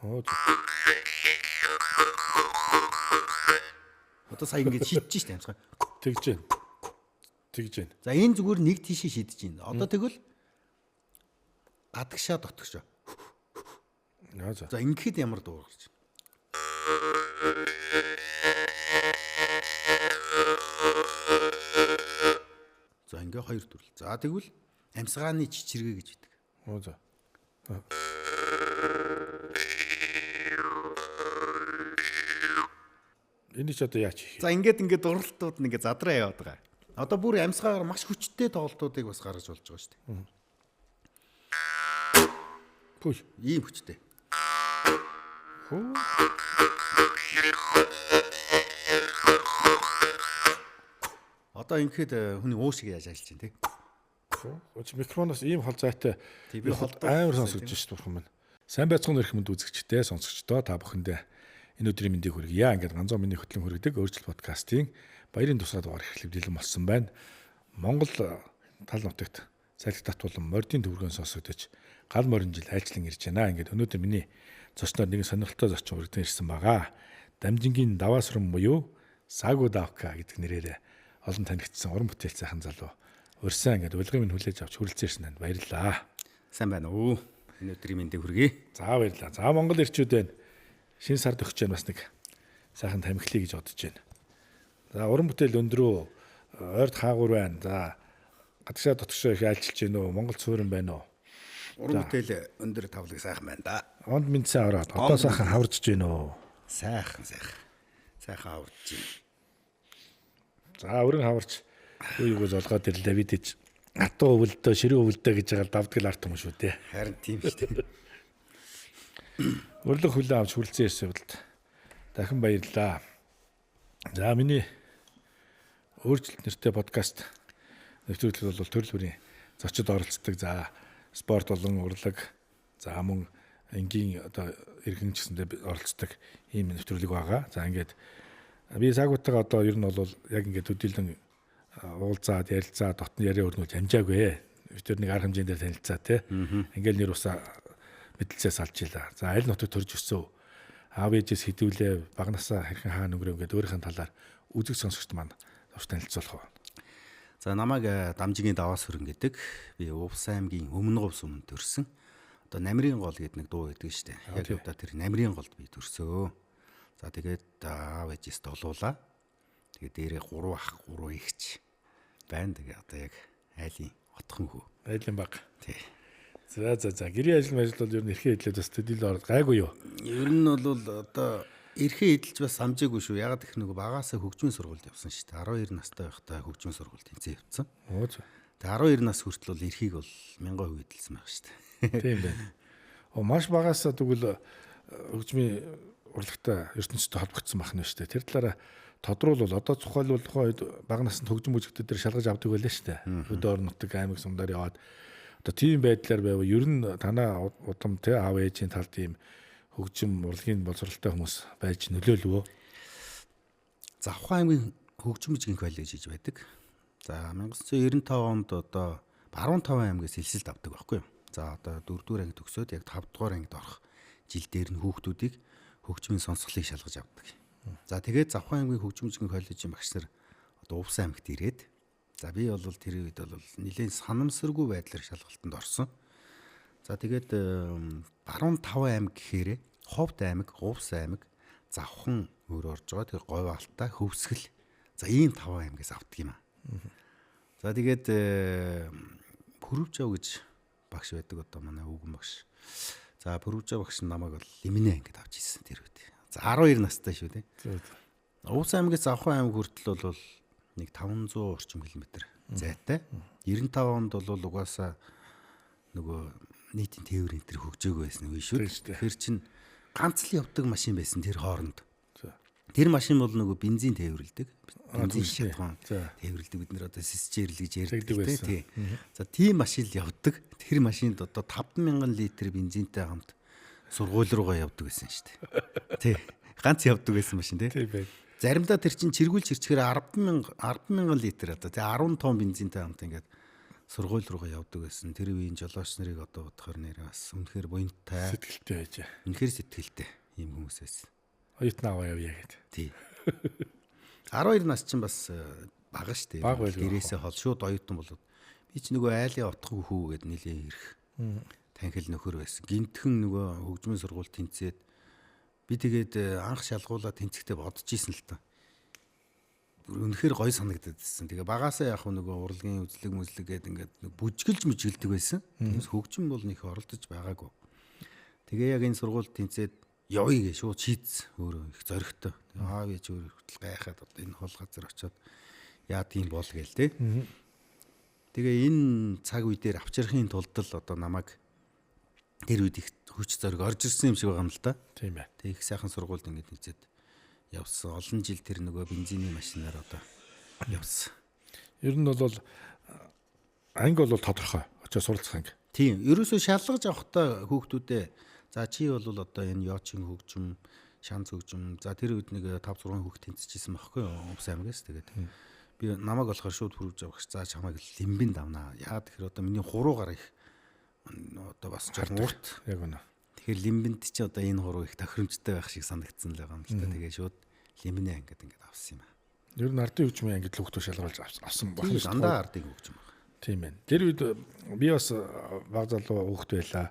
Оо. Одоо сая ингэж шидэж штэ амьсгаа. Тэгж гин. Тэгж гин. За, энэ зүгээр нэг тийшээ шидэж байна. Одоо тэгвэл гадагшаа дотгошоо. Аа за. За, ингэхэд ямар дуу гарч байна? За, ингээ хоёр төрөл. За, тэгвэл амьсгааны чичиргээ гэж байдаг. Оо за. Энийг ч одоо яаж хийх вэ? За, ингээд ингээд дурлалтууд нь ингээд задраа яваад байгаа. Одоо бүр амьсгаагаар маш хүчтэй тоглолтуудыг бас гаргаж болж байгаа шүү дээ. Пүй. Ийм хүчтэй. Хөө. Одоо ингээд хүний ууш шиг яаж ажиллаж байна те. Хөө. Микрофоноос ийм хол зайтай Тий, би холдоо амар сонсогдож шүү дээ бурхан минь. Сайн байцгаана уу эрхэм үзэгчдээ, сонсогчдоо та бүхэндээ энэ өдрийн мэндийг хүргье. Ингээд ганцхан миний хөтлөн хүргэдэг өөрчлөлт подкастын баярын тусгай дугаар эхлэх бэлэн болсон байна. Монгол тал нутагт салхи татвал мордын төвөргөн сонсогдож гал морин жил айлчлан ирж байна. Ингээд өнөөдөр миний зочноор нэгэн сонирхолтой зочин хүргэн ирсэн байгаа. Дамжингийн даваасран буюу Сагу Давка гэдэг нэрээр олон танигдсан уран бүтээл сайхан залуу. Урьсан ингээд урилгын минь хүлээж авч хүрэлцэн ирсэн танд баярлалаа. Сайн байна уу? Энэ өдрийн мэндийг хүргэе. За, баярлалаа. За, Монгол ирчүүд байна. Шинэ сард өгч байна, бас нэг сайхан тамхилъя гэж бодож байна. За, уран бүтээл өндрөө ойрд хаагур байна. За, гадагшаа дотгошоо их айлчилж байна уу? Монгол цөөрөн байна уу? Уран бүтээл өндөр тавлаг сайхан байна да. Онд мэдсэн ороод одоо сайхан хаварж байна уу? Сайхан сайхан. Сайхан аварч байна. За, өрн хаварч юу юуг золгоод ирлээ бид ч атуу өвөлдөө ширүү өвөлдөө гэж байгаа давдаг л арт юм шүү дээ. Харин тийм шүү дээ. Урилга хүлээн авч хүрэлцэн ирсэн явдалд дахин баярлалаа. За, миний өөрчлөлт нэртэй подкаст нэвтрүүлэг бол төрөл бүрийн зочид оролцдог. За, спорт болон урлаг, за мөн энгийн одоо иргэн ч гэсэндээ оролцдог ийм нэвтрүүлэг байгаа. За, ингээд би сагуутайгаа одоо ер нь бол яг ингээд төдийлөн уулзаад ярилцаа дотны яриа өрнүүлж амжаагүй. Би тэр нэг арга хэмжээнд дээр танилцаа тий. Ингээл нэр усаа мэдлцээс алж илаа. За, аль нутаг төрж өсөв? Аав ээжээс хэдүүлээ, багнасаа хэрхэн хаана өнгөрөв гэдэг өөрийнхөө талаар үзэг сонсогчд маань товч танилцуулах уу. За, намайг Дамжигийн даваас хөрөн гэдэг. Би Увс аймгийн Өмнө Говь сүмэнд төрсөн. Одоо Намрын гол гэдэг нэг дуу байдаг шүү дээ. Яг одоо тэр Намрын голд би төрсөө. За, тэгээд аав ээжээс долуулаа. Тэгээд дээрээ 3 ах, 3 эгч байна. Тэгээ одоо яг айлын отхон хүү. Айлын баг. Тий. За за за гэрийн ажил мажил бол ер нь эрхээ хэдлээд бас төдийлөн ороод гайгүй юу? Ер нь бол одоо эрхээ эдэлж бас амжаагүй шүү. Ягаад гэх нэг багаасаа хөгжмийн сургуульд явсан шүү дээ. 12 настай байхдаа хөгжмийн сургуульд тэнцээ явцсан. Оо за. Тэгээ 12 нас хүртэл бол эрхийг бол 1000% эдэлсэн байх шүү дээ. Тийм байна. Оо, маш багаасаа тэгвэл хөгжмийн урлагтай ертөнцтэй холбогдсон байх нь шүү дээ. Тэр талаараа тодруулбал одоо тухайлбал тухайн үед бага наснд хөгжим бүжигтд дээр шалгаж авдаг байлаа шүү дээ. Хөдөө орон нутаг аймаг сумдаар яваад одоо тийм байдлаар байв. Ер нь танаа удам те аав ээжийн талд ийм хөгжим урлагийн боловсралтай хүмүүс байж нөлөөлвөө. Завхан аймгийн хөгжим бүжгийн коллеж гэж байдаг. За, 1995 онд одоо баруун 5 аймгаас элсэлт авдаг байхгүй юу? За, одоо 4-р анги төгсөөд яг 5-р ангид орох жил дээр нь хүүхдүүдийг хөгжмийн сонсголыг шалгаж авдаг. За, тэгээд Завхан аймгийн хөгжим бүжгийн коллежийн багш нар одоо Увс аймагт ирээд, за би бол тэр үед бол нэлээд санамсаргүй байдлаар шалгалтанд орсон. За, тэгээд баруун 5 аймаг гэхээр Ховд аймаг, Увс аймаг, Завхан өөр орж байгаа. Тэгээд Говь Алтай, Хөвсгөл. За, ийм 5 аймгаас авдаг юм аа. За, тэгээд Пүрвжав гэж багш байдаг одоо манай өвгөн багш. За, Пүрвжав багш нь намайг бол Лимнэ ангид авч ирсэн тэр үед. За, 12 настай шүү дээ. Увс аймгаас Завхан аймаг хүртэл бол нэг 500 орчим километр зайтай. 95 онд бол угаасаа нөгөө нийтийн тээврийн тэр хөгжөөгүй байсан үе шүү дээ. Тэгэхээр чин ганц л явдаг машин байсан тэр хооронд. Тэр машин бол нөгөө бензин тээвэрлэдэг. Бензин шатгаан тээвэрлэдэг. Бид нэр одоо сисчэрл гэж ярьдаг тий. За, тийм машин л явдаг. Тэр машинд одоо 5000 литр бензинтэй хамт сургууль руугаа явдаг байсан шүү дээ. Тий. Ганц явдаг байсан машин тий. Тийм байх. Заримдаа тэр чин чиргүүл чирчгээр 100000 литр одоо тий 10 тонн бензинтэй хамт ингээд сургууль руугаа явдаг байсан. Тэр үеийн жолооч нарыг одоо бодохоор нэр бас үнэхээр буянтай, сэтгэлтэй байж. Үнэхээр сэтгэлтэй ийм хүмүүс байсан. Оюутан аваа явъя гэд. Тий. 12 нас чинь бас бага шүү дээ. Гэрээсээ хол шууд оюутан болоод би ч нөгөө айлын отгоо хүү гэд нилээн ирэх. Танхил нөхөр байсан. Гинтхэн нөгөө хөгжмийн сургууль тэнцээд би тэгээд анх шалгуулаа тэнцэхдээ бодож исэн л та. Үнэхээр гоё санагдаад байсан. Тэгээ багасаа яг нөгөө урлагийн үзлэг мүзлэг гээд ингээд нэг бүжгэлж мүжгэлдэг байсан. Тиймээс хөгжим бол нэг оролдож байгаагүй. Тэгээ яг энэ сургуульд тэнцээд явъя гэж шууд шийдсэн. Өөрөө их зоригтой. Аав ээж өөр хүртэл гайхаад одоо энэ хол газар очиод яа тийм бол гээл те. Тэгээ энэ цаг үе дээр авчрахын тулд л одоо намайг тэр үед их хүч зориг орж ирсэн юм шиг байгаа юм л да. Тийм ээ. Тэгээ их сайхан сургуульд ингээд тэнцээд явсан. Олон жил тэр нөгөө бензиний машинаар одоо явсан. Ер нь бол анги бол тодорхой. Очоо суралцах анги. Тийм. Ерөөсөө шалгаж авахдаа хүүхдүүдээ за чи бол одоо энэ ёочин хөгжим, шанц хөгжим. За тэр үед нэг 5 6 хүүхд тэнцэжсэн байхгүй юу? Увс аймагаас тэгээд би намайг болохоор шууд хүрэж авах. За чамайг лимбэнд авнаа. Яа тэгэхээр одоо миний хуруугаар их одоо бас жоохон урт. Яг үнэ. Тэгэхээр лимбэнд чи одоо энэ хуруу их тохиромжтой байх шиг санагдсан л байгаа юм л та. Тэгээ шууд лимбэний ангид ингээд авсан юм аа. Ер нь ардын хөгжмийн ангид л хүүхдүүд шалгуулж авсан байна. Дандаа ардын хөгжим байна. Тийм байна. Тэр үед би бас баг залуу хүүхд байлаа.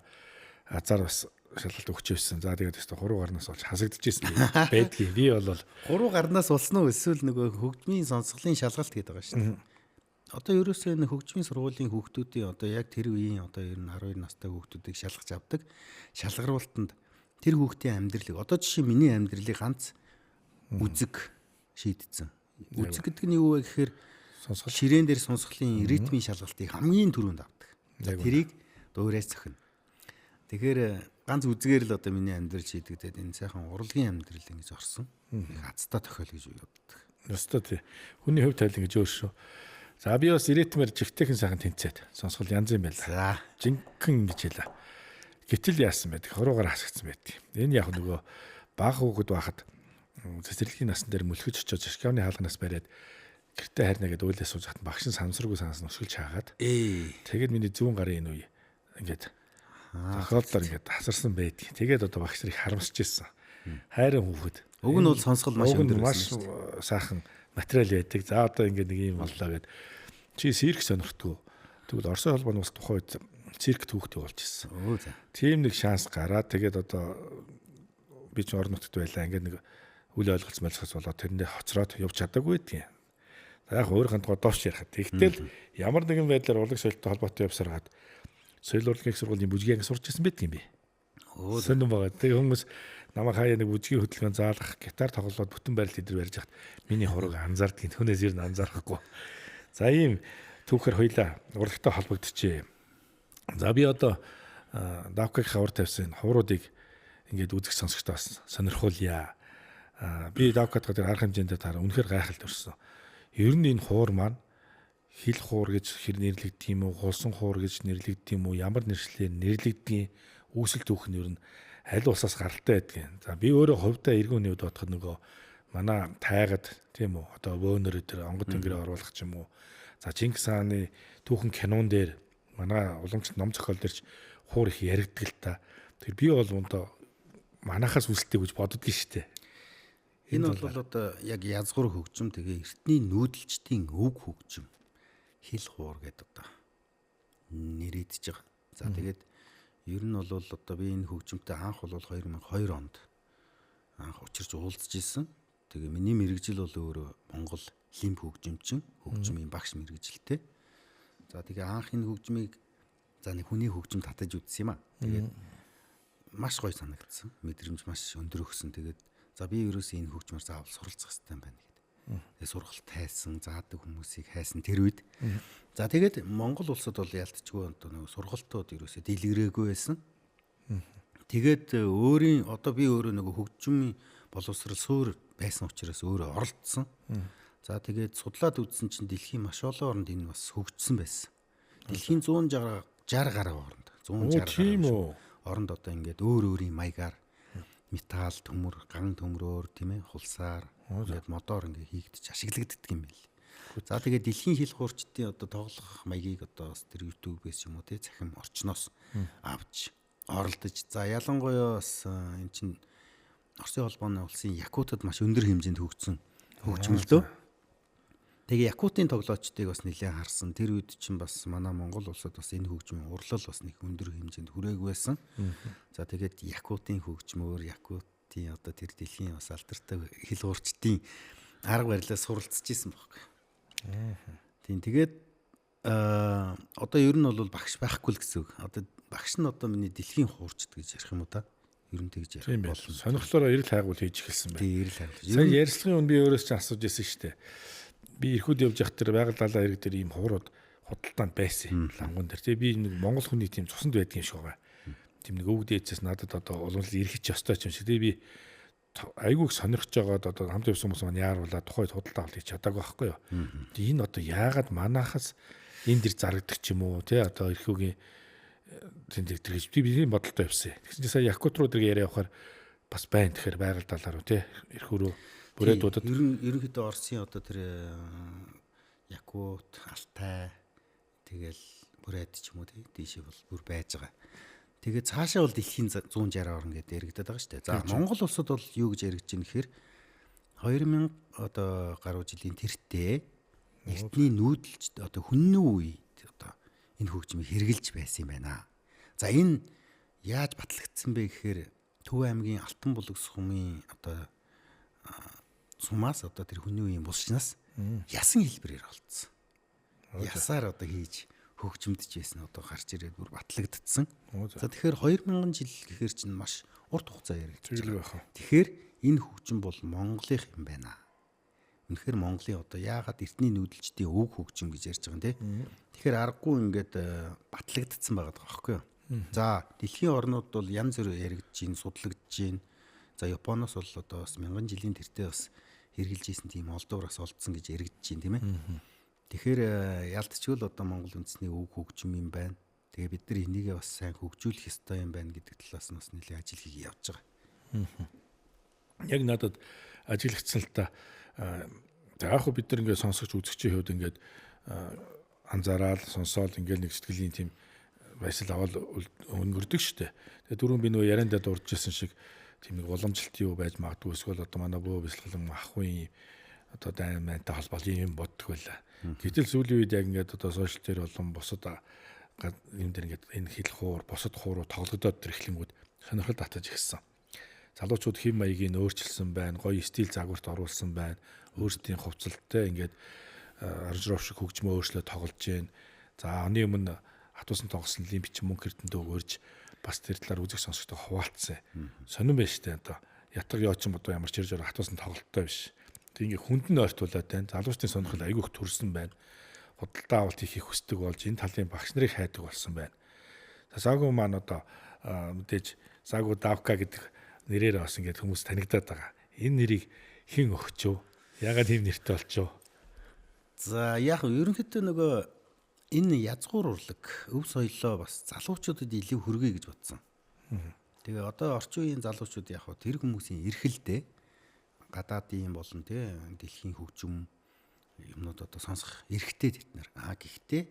Азар бас шалгалт өгч байсан. За тэгээд өстө хуруу гарнаас болж хасагдчихсэн байдгийг. Би бол хуруу гарнаас болсон уу эсвэл нөгөө хөгжмийн сонсголын шалгалт гэдэг байгаа шүү дээ. Одоо ерөөсөө энэ хөгжмийн сургуулийн хүүхдүүдийн одоо яг тэр үеийн одоо ер нь 12 настай хүүхдүүдийг шалгаж авдаг. Шалгаруултанд тэр хүүхдийн амьдралыг одоо жишээ миний амьдралыг ганц үзэг шийдсэн. Үзэг гэдэг нь юу вэ гэхээр ширээн дээр сонсголын ритмийн шалгалтыг хамгийн түрүүнд авдаг. Тэрийг дуурайж зохино. Тэгэхээр ганц үзгээр л одоо миний амьдрал шийдэгдээд энэ сайхан урлагийн амьдрал ингэж орсон. Их азтай тохиол гэж боддог. Ёстой тий. Хүний хөв тавил ингэж өөр шүү. За би бас ритмээр жигтэйхэн сайхан тэнцээд сонсгол янз юм байла. За жинхэнэ ингэж хэлээ. Гэтэл яасан байдаг. Хуруугаар хасагдсан байдаг. Энэ яг нөгөө бага хүүхэд байхад цэцэрлэгийн насан дээр мөлхөж очиод шкафны хаалганаас бариад гэртээ харина гэдээ уйлаа сууж хат багш нь самсргүй санаас нь өшгөлж хаагаад. Тэгээд миний зүүн гарын энэ үе ингээд тохиолдолоор ингээд тасарсан байдаг. Тэгээд одоо багш нар их харамсаж ирсэн. Хайрын хүүхэд. Уг нь бол сонсгол маш өндөр маш сайхан материал байдаг. За одоо ингээд нэг юм боллоо гэд. Чи цирк сонирхтгоо. Тэгвэл Оросын холбооны улс тухайн үед цирк түүхтэй болж ирсэн. Тийм нэг шанс гараад тэгээд одоо би ч орон нутгад байлаа. Ингээд нэг үл ойлголц молцоос болоод тэрэндээ хоцроод явж чадаагүй гэдгийг. За яг өөрийнх нь доош ярихад. Тэгтэл ямар нэгэн байдлаар урлаг соёлтой холбоотой явсараад соёл урлагийн их сургуулийн бүжгийн анги сурч ирсэн байдаг юм би. Сонирн байгаа. Тэгээ хүмүүс намайг хаяа нэг бүжгийн хөдөлгөөн заалгах, гитар тоглоод бүтэн байрал тэдэр барьж хахад миний хурууг анзаардгийг түүнээс ер нь анзаарахгүй. За ийм түүхээр хоёлаа урлагтай холбогдчихээ. За би одоо Давкагийн хавар тавьсан хууруудыг ингээд үзэх сонсогчдоо бас сонирхуулъя. Би Давкад тэр арга хэмжээндээ таараа үнэхээр гайхалт өрсөн. Ер нь энэ хуур маань хил хуур гэж хэр нэрлэгдэх юм уу, хулсан хуур гэж нэрлэгдэх юм уу, ямар нэршлээр нэрлэгдгийг үүсэл түүх нь ер нь аль улсаас гаралтай байдгийг. За би өөрөө хувьдаа эргэн үний үед бодоход нөгөө манай тайгад тийм үү одоо бөөнөр дээр онгод тэнгэрээ оруулах ч юм уу. За Чингис хааны түүхэн кинон дээр манай уламжлалт ном зохиол дээрч хуур их яригддаг л та. Тэр би бол одоо манахаас үүсэлтэй гэж боддгийн штэ. Энэ бол одоо яг язгуур хөгжим тэгээ эртний нүүдэлчдийн өв хөгжим хил хуур гэдэг одоо нэрийдэж байгаа. За тэгээд ер нь бол одоо би энэ хөгжимтэй анх бол 2002 онд анх учирч уулзж исэн. Тэгээ миний мэргэжил бол өөрөө Монгол лимб хөгжимчин, хөгжмийн багш мэргэжилтэй. За тэгээ анх энэ хөгжмийг за нэг хүний хөгжим татаж үзсэн юм а. Тэгээд маш гоё санагдсан. Мэдрэмж маш өндөр өгсөн. Тэгээд за би ерөөсөө энэ хөгжмөр заавал суралцах хэрэгтэй юм байна гэдэг. Тэгээ сургалт хайсан, заадаг хүмүүсийг хайсан тэр үед. За тэгээд Монгол улсад бол ялтчгүй одоо нэг сургалтууд ерөөсөө дэлгэрээгүй байсан. Тэгээд өөрийн одоо би өөрөө нөгөө хөгжмийн боловсрол суур байсан учраас өөрөө оролцсон. За тэгээд судлаад үзсэн чинь дэлхийн маш олон оронд энэ бас хөгжсөн байсан. Дэлхийн 160 гаруй оронд 160 гаруй оронд одоо ингээд өөр өөрийн маягаар металл, төмөр, ган төмрөөр тийм хулсаар ингээд модоор ингээд хийгдэж ашиглагддаг юм байл. За тэгээд дэлхийн хил хуурчдын одоо тоглох маягийг одоо бас тэр YouTube-ээс юм уу те цахим орчноос авч оролдож, за ялангуяа бас эн чинь Оросын холбооны улсын Якутад маш өндөр хэмжээнд хөгжсөн хөгжим л дөө. Тэгээ Якутын тоглоочдыг бас нэлээд харсан. Тэр үед чинь бас манай Монгол улсад бас энэ хөгжмийн урлал бас нэг өндөр хэмжээнд хүрээгүй байсан. За тэгээд Якутын хөгжмөөр Якутын одоо тэр дэлхийн бас алдартай хил хуурчдын арга барилаас суралцж исэн байхгүй. Тийм, тэгээд одоо ер нь бол багш байхгүй л гэсэн үг. Одоо багш нь одоо миний дэлхийн хуурчд гэж ярих юм уу та? Ер нь тэгж ярих болно. Сонирхлоороо эрэл хайгуул хийж эхэлсэн байна. Тийм, эрэл хайгуул. Сая ярьслахын өмнө би өөрөөс чинь асууж ирсэн шүү дээ. Би эрхүүд явж явах тэр байгаль далаа хэрэг дээр ийм хуурууд худалдаанд байсан лангуун дээр. Тэгээ би нэг монгол хүний тийм цуснд байдаг юм шиг байгаа. Тийм нэг өвөг дээдсээс надад одоо уламжлал эрхэж ёстой юм шиг. Тэгээ би айгүйг сонирхож байгаад одоо хамт явсан хүмүүс маань яаруулаад тухайд худалдаа авалт хийж чадаагүй байхгүй юу. Тэгээ энэ одоо яагаад манахаас энэ дэр зарагдах ч юм уу тий одоо эрхүүгийн тэнд тэр гэж би тийм бодолтой явсан. Тэгсэн чинь сая Якут руу тэр яриа явахаар бас байна тэгэхээр байгаль далаа руу тий эрхүү рүү бүрээдүүдэд ер нь ерөнхийдөө Оросын одоо тэр Якут, Алтай тэгэл бүрээд ч юм уу тий дийшээ бол бүр байж байгаа. Тэгээ цаашаа бол дэлхийн 160 орн гэдээ яригдаад байгаа шүү дээ. За Монгол улсад бол юу гэж яригдж байна гэхээр 2000 одоо гаруй жилийн тэртээ эртний нүүдэлч одоо хүнний үед одоо энэ хөгжмийг хэрэгжилж байсан юм байна. За энэ яаж батлагдсан бэ гэхээр Төв аймгийн Алтан булаг сумын одоо сумаас одоо тэр хүний үеийн булшнаас ясан хэлбэрээр олдсон. Ясаар одоо хийж хөгжмөдөж байсан одоо гарч ирээд бүр батлагдсан. За тэгэхээр 2000 жил гэхээр чинь маш урт хугацаа яригдчих байна. Тэгэхээр энэ хөгжим бол Монголынх юм байна. Үнэхээр Монголын одоо яагаад эртний нүүдэлчдийн өв хөгжим гэж ярьж байгаа юм те. Тэгэхээр аргагүй ингээд батлагдсан байгаа байхгүй юу. За дэлхийн орнууд бол янз бүр яригдж гин, судлагдж гин. За Японоос бол одоо бас мянган жилийн тэртээ бас хэрэгжилж исэн тийм олдвор бас олдсон гэж яригдж гин тийм ээ. Тэгэхээр ялтчгүй л одоо Монгол үндэсний өв хөгжим юм байна. Тэгээ бид нар энийгээ бас сайн хөгжүүлэх ёстой юм байна гэдэг талаас нь бас нэлээд ажил хийх явж байгаа. Яг надад ажиглагдсан л та. За яг хөө бид нар ингээд сонсогч үзэгчийн хувьд ингээд анзаараад сонсоол ингээд нэг сэтгэлийн тийм баясал аваад өнгөрдөг штэ. Тэгээ дөрөв би нөгөө яриандаа дурдж ирсэн шиг тийм нэг уламжлалт юу байж магадгүй эсвэл одоо манай бөө бясалгалан ахын одоо дайн майнтай холбоол юм боддог байлаа. Гэтэл сүүлийн үед яг ингээд одоо сошиал дээр болон бусад юм дээр ингээд энэ хил хуур, бусад хууруу тоглогдоод тэр эхлэнгүүд сонирхол татаж ирсэн. Залуучууд хэв маягийг өөрчилсөн байна, гоё стил загварт оруулсан байна, өөрсдийн хувцалтай ингээд аранжировщик шиг хөгжмөө өөрчлөө тоглож гин. За оны өмнө хатуусан тоглосон Лимпич мөнх эрдэнэ өгөрж бас тэр талаар үзэг сонсогчтой хуваалцсан. Сонирн байж тээ одоо ятг яочин бодоо ямар ч хэрэг хатуусан тоглолттой биш. Тэг ингээ хүнд нь ойртуулаад байна. Залуучдын сонирхол айгүй их төрсөн байна. Худалдаа авалт хийхийг хүсдэг болж энэ талын багш нарыг хайдаг болсон байна. Саагу маань одоо мэдээж Саагу Давка гэдэг нэрээр бас ингээд хүмүүс танигдаад байгаа. Энэ нэрийг хэн өгчөө? Яагаад ийм нэртэй болчихов? За яг ерөнхийдөө нөгөө энэ язгуур урлаг өв соёлоо бас залуучуудад илүү хүргэе гэж бодсон. Тэгээ одоо орчин үеийн залуучууд яг хөө тэр хүмүүсийн эрхэлдээ гадаадын болон тий дэлхийн хөгжим юмнууд одоо сонсох эрхтэй тэд нар. А гэхдээ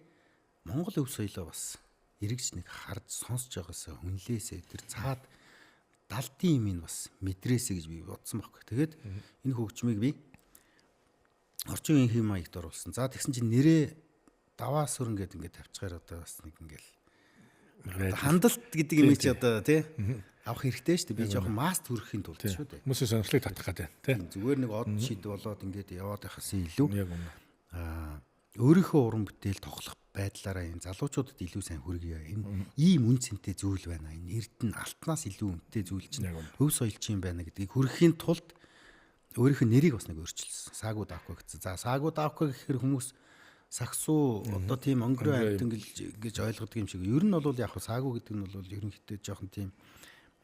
Монгол өв соёлоо бас эргэж нэг харж сонсож байгаасаа хүнлээсээ тэр цаад далдын юм ин бас мэдрээсэ гэж би бодсон байхгүй. Тэгээд энэ хөгжмийг би орчин үеийн хэм маягт оруулсан. За тэгсэн чинь нэрээ даваа сүрэн гэдэг ингээд тавьчихаар одоо бас нэг ингээл хандалт гэдэг юм чи одоо тий авах хэрэгтэй шүү дээ. Би жоохон маст хүрэхийн тулд шүү дээ. Хүмүүсийн сонирхлыг татах гэдэг тий. Зүгээр нэг од шид болоод ингээд яваад байхаас илүү аа өөрийнхөө уран бүтээл тоглох байдлаараа энэ залуучуудад илүү сайн хүргье. Энэ ийм үн цэнтэй зүйл байна. Энэ эрдэнэ алтнаас илүү үнэтэй зүйл чинь өв соёл чинь байна гэдгийг хүргэхийн тулд өөрийнх нь нэрийг бас нэг өөрчилсөн. Саагу Давка гэсэн. За Саагу Давка гэхээр хүмүүс сагсуу одоо тийм өнгөрөө амьтан гэж ойлгодог юм шиг. Ер нь бол яг саагу гэдэг нь бол ерөнхийдөө жоохон тийм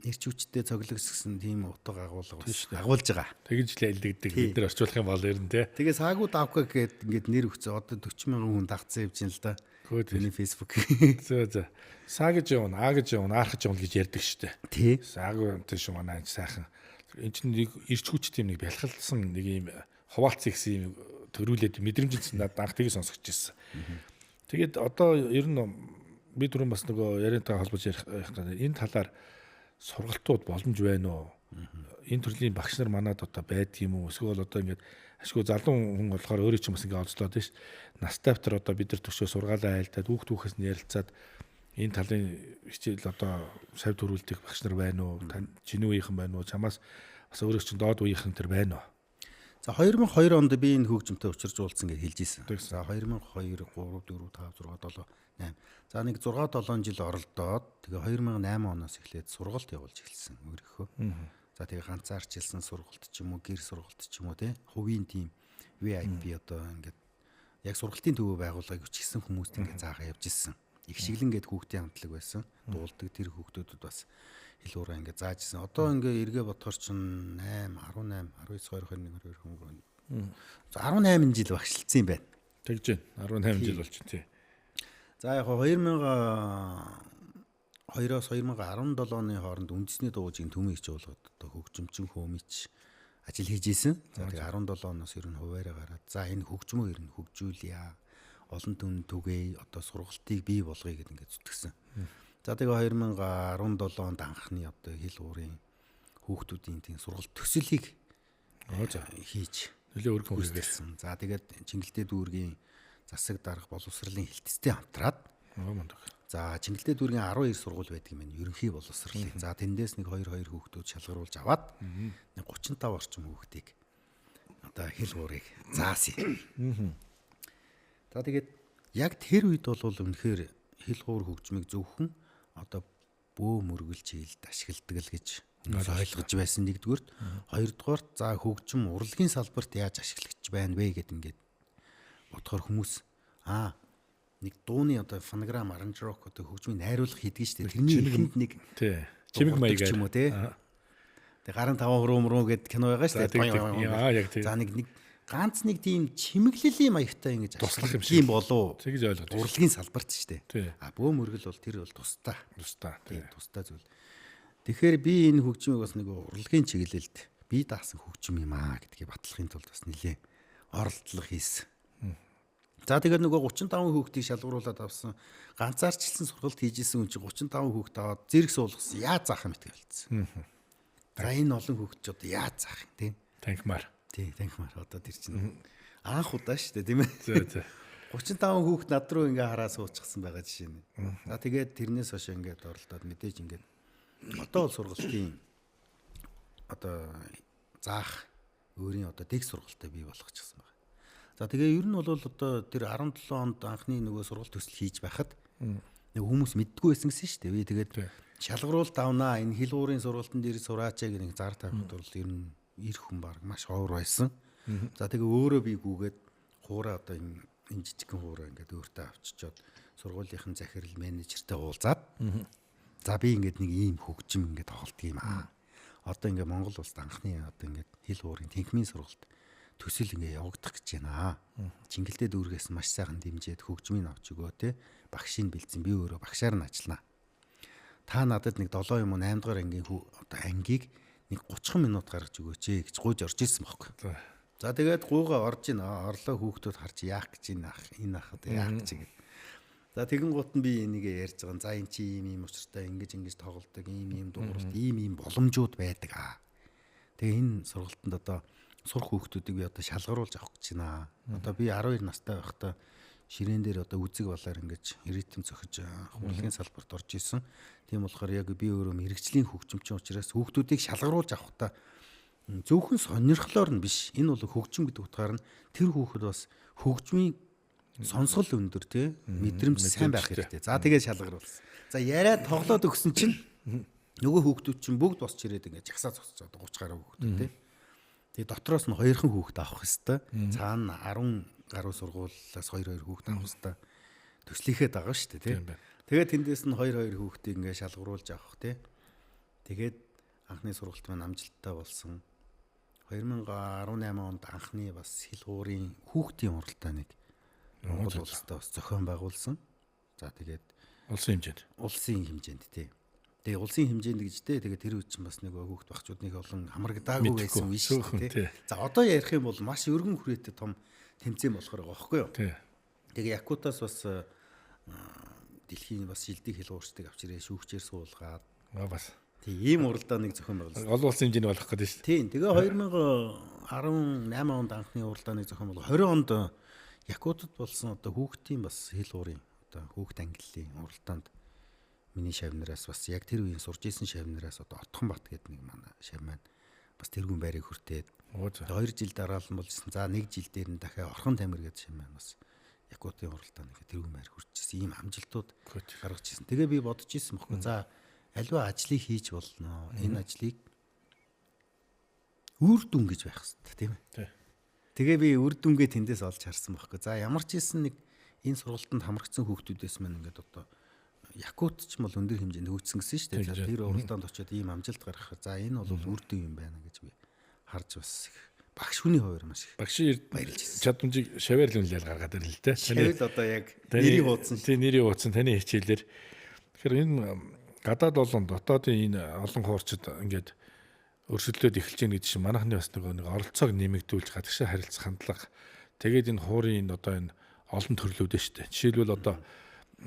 эрч хүчтэй цоглогссон тийм утга агуулга бас агуулж байгаа. Тэгж л ялдэгдэг бид нар орчуулах юм бол ер нь тий. Тэгээ Саагу Давка гэд ингээд нэр өгцөө одоо 40 мянган хүн дагцсан явж байна л да. Миний Facebook. Зөө зөө. Саа гэж явна, аа гэж явна, аарх гэж явна гэж ярьдаг штэ. Тий. Саагу амтан шүү манай энэ сайхан. Энд чинь нэг эрч хүч тийм нэг бялхалсан нэг юм хуваалцсан гэсэн юм Төрүүлээд мэдрэмж надад анх тийг сонсогч ирсэн. Тэгээд одоо ер нь би түрүүн бас нөгөө яриантай холбож ярих гэдэг энэ талаар сургалтууд боломж байна уу? Энэ төрлийн багш нар манад одоо байдаг юм уу? Эсвэл одоо ингээд ашгүй залуу хүн болохоор өөрөө ч юм бас ингээд олзлоод байна ш. Настай автар одоо бид нар төшөө сургаалаа айлтаад хүүхд хүүхээс нь ярилцаад энэ талын хичээл одоо шав төрүүлдэг багш нар байна уу? Тань чиний үеийнхэн байна уу? Чамаас бас өөрөө чинь доод үеийнхэн тэр байна уу? За 2002 онд би энэ хөгжимтэй учирч уулзсан гэж хэлж ирсэн. За 2002 3 4 5 6 7 8. За нэг 6 7 жил оролдоод тэгээ 2008 оноос эхлээд сургалт явуулж эхэлсэн өөрийнхөө. За тэгээ ганцаарчилсан сургалт ч юм уу, гэр сургалт ч юм уу те хувийн тим VIP одоо ингээд яг сургалтын төвөө байгууллагыг өчгсөн хүмүүст ингээд заагаа явж ирсэн. Их шиглэн гээд хүүхдийн хамтлаг байсан. Дуулдаг тэр хүүхдүүдэд бас хэл уураа ингээд зааж ирсэн. Одоо ингээд эргээ бодохоор чинь 8, 18, 19, 20, 21, 22, 23. За 18 жил багшилцсан юм байна. Тэгж байна. 18 жил болчих тий. За яг 2002-оос 2017 оны хооронд үндэсний дуугын төмөн их чуулгад одоо хөгжимчин хөөмич ажил хийж исэн. За тэгээ 17 оноос ер нь хуваараа гараад за энэ хөгжмөө ер нь хөгжүүлье. Олон түн түгээе, одоо сургалтыг бий болгоё гэдээ ингээд зүтгэсэн. За тэгээ 2017 онд анхны одоо хил уурын хүүхдүүдийн тийм сургалт төсөлийг хийж нөлөө өргөн хүргэсэн. За тэгээд Чингэлтэй дүүргийн засаг дарга боловсролын хэлтстэй хамтраад мундаг. За Чингэлтэй дүүргийн 12 сургууль байдаг юм байна. Ерөнхий боловсролын. За тэндээс нэг 2 2 хүүхдүүд шалгаруулж аваад нэг 35 орчим хүүхдийг одоо хэл уурыг заасан. За тэгээд яг тэр үед бол үнэхээр хэл хуур хөгжмийг зөвхөн одоо бөө мөргөл чиглэлд ашигладаг л гэж хүмүүс ойлгож байсан нэгдүгürt. Хоёрдугаарт за хөгжим урлагийн салбарт яаж ашиглаж байна вэ гэд ингээд бодохоор хүмүүс аа нэг дууны одоо фонограм аранжировк одоо хөгжмийн найруулга хийдэг шүү дээ. Тэрний эхэнд нэг тий чимэг маягаар ч юм уу тий. Тэг гарын 5 хуруу мөрөө гэд кино байгаа шүү дээ. Яг тий. За нэг ганц нэг тийм чимэглэлийн маягтай ингэж туслах юм шиг юм болов. Тэгж ойлгож. Урлагийн салбарт шүү дээ. А бөө мөргөл бол тэр бол тусдаа. Тусдаа. Тий, тусдаа зүйл. Тэгэхээр би энэ хөгжмийг бас нэг урлагийн чиглэлд би даасан хөгжим юм аа гэдгийг батлахын тулд бас нэлээ оролдлого хийсэн. За тэгээд нөгөө 35 хүүхдийг шалгаруулад авсан ганцаарчилсан сургалт хийж исэн хүн чинь 35 хүүхд аваад зэрэг суулгасан. Яаж заах юм бэ гэлцсэн. За энэ олон хүүхд ч одоо яаж заах юм те? Танхимаар. Тий, танхимаар. Одоо тэр чинь анх удаа шүү дээ, тийм ээ. Зөө зөө. 35 хүүхд над руу ингээ хараа суучихсан байгаа жишээ нь. За тэгээд тэрнээс хойш ингээд оролдоод мэдээж ингээд одоо бол сургалтын одоо заах өөрийн одоо дэг сургалтаа бий болгочихсон байна. За тэгээ ер нь бол одоо тэр 17 онд анхны нөгөө сургалт төсөл хийж байхад нэг хүмүүс мэддэггүй байсан гэсэн шүү дээ. Би тэгээд шалгаруулалт авнаа энэ хил уурын сургалтын дээр сураач гэх нэг зар тавихад бол ер нь ирэх хүн баг маш ховор байсан. За тэгээ өөрөө би гүгээд хуураа одоо энэ жижигхэн хуураа ингээд өөртөө авчичоод сургуулийнхан захирал менежертэй уулзаад за би ингээд нэг ийм хөгжим ингээд тоглолт юм аа. Одоо ингээд Монгол улсад анхны одоо ингээд хил уурын тэнхмийн сургалт төсөл ингээ явагдах гэж байна. Чингэлтэй дүүргээс маш сайхан дэмжиж хөгжмийг авч өгөө те. Багшийг бэлдсэн би өөрөө багшаар нь ажиллана. Та надад нэг 7 юм уу 8 дугаар ангийн одоо ангийг нэг 30 минут гаргаж өгөөч ээ гэж гуйж орж ирсэн бохог. За тэгээд гуйгаа орж ийн. Орлоо хүүхдүүд харж яах гэж энэ ах энэ ах одоо яах гэж ингэ. За тэгэн гут нь би энийг ярьж байгаа. За эн чи ийм ийм учиртай ингэж ингэж тоглолдог, ийм ийм дууралт, ийм ийм боломжууд байдаг аа. Тэгээ энэ сургалтанд одоо сурах хүүхдүүдийг би одоо шалгаруулж авах гэж байна. Одоо би 12 настай байхдаа ширээн дээр одоо үзэг балаар ингэж ритм зохиж урлагийн салбарт орж исэн. Тийм болохоор яг би өөрөө мэрэгжлийн хөгжимчин учраас хүүхдүүдийг шалгаруулж авахдаа зөвхөн сонирхлоор нь биш. Энэ бол хөгжим гэдэг утгаар нь тэр хүүхэд бас хөгжмийн сонсгол өндөр тий мэдрэмж сайн байх хэрэгтэй. За тэгээд шалгаруулсан. За яриа тоглоод өгсөн чинь нөгөө хүүхдүүд чинь бүгд босч ирээд ингэж жагсаа зогсож одоо 30 гаруй хүүхдүүд тий. Тэгээ дотроос нь хоёрхан хүүхэд авах хэвээр. Цаана 10 гаруй сургуулиас 2 2 хүүхэд авах хэвээр. Төслийнхээ дагав шүү дээ тий. Тэгээд тэндээс нь 2 2 хүүхдийг ингээ шалгаруулж авах тий. Тэгээд анхны сургалт маань амжилттай болсон. 2018 онд анхны бас хил хуурын хүүхдийн уралдааныг Монгол улстай бас зохион байгуулсан. За тэгээд улсын хэмжээнд. Улсын хэмжээнд тий. Тэгээ улсын хэмжээнд гэж те тэгээ тэр үед чинь бас нэг хүүхд багчуудыг олон хамрагдаагүй байсан үе шүү дээ. За одоо ярих юм бол маш өргөн хүрээтэй том тэмцээн болохоор байгаа байхгүй юу? Тий. Тэгээ Якутаас бас дэлхийн бас шилдэг хэл хуурчдыг авч ирээ шүүгчээр суулгаад бас. Тий, ийм уралдааныг зохион байгуулсан. Олон улсын хэмжээний болох гэдэг шүү дээ. Тийм. Тэгээ 2018 онд анхны уралдааныг зохион байгуулсан. 20 онд Якутад болсон одоо хүүхдийн бас хэл уурын одоо хүүхд ангиллын уралдаанд миний шавнараас бас яг тэр үеийн сурж исэн шавнараас одоо Отхон-Бат гэдэг нэг манай шав маань бас тэргүүн байрыг хүртээд 2 жил дараалан болжсэн. За 1 жил дээр нь дахиад Орхон Тамир гэдэг шав маань бас Якутын уралдаанд ингээ тэргүүн байр хүрчсэн. Ийм амжилтууд гаргаж ирсэн. Тэгээ би бодож исэн бохгүй. За аливаа ажлыг хийж болно. Энэ ажлыг үр дүн гэж байх хэрэгтэй, тийм ээ. Тэгээ би үр дүнгээ тэндээс олж харсан бохгүй. За ямар ч ийсэн нэг энэ сургалтанд хамрагдсан хүүхдүүдээс маань ингээд одоо Якут ч юм бол өндөр хэмжээнд хөгжсөн гэсэн шүү дээ. Тэр уралдаанд очиод ийм амжилт гаргах. За энэ бол үр дүн юм байна гэж би харж бас их багш хүний хуваар маш их багшийн баярлж ирсэн. Чадамжийг шаваар л үнэлэл гаргаад ирнэ л дээ. Шавэл одоо яг нэрийг уудсан шүү. Тий, нэрийг уудсан таны хичээлээр. Тэгэхээр энэ гадаад болон дотоодын энэ олон хуурчид ингээд өрсөлдөөд эхэлж гин гэдэг чинь манайхны бас нөгөө нэг оролцоог нэмэгдүүлж гадагшаа харилцах хандлага тэгээд энэ хуурын энэ одоо энэ олон төрлүүд нь шүү дээ. Жишээлбэл одоо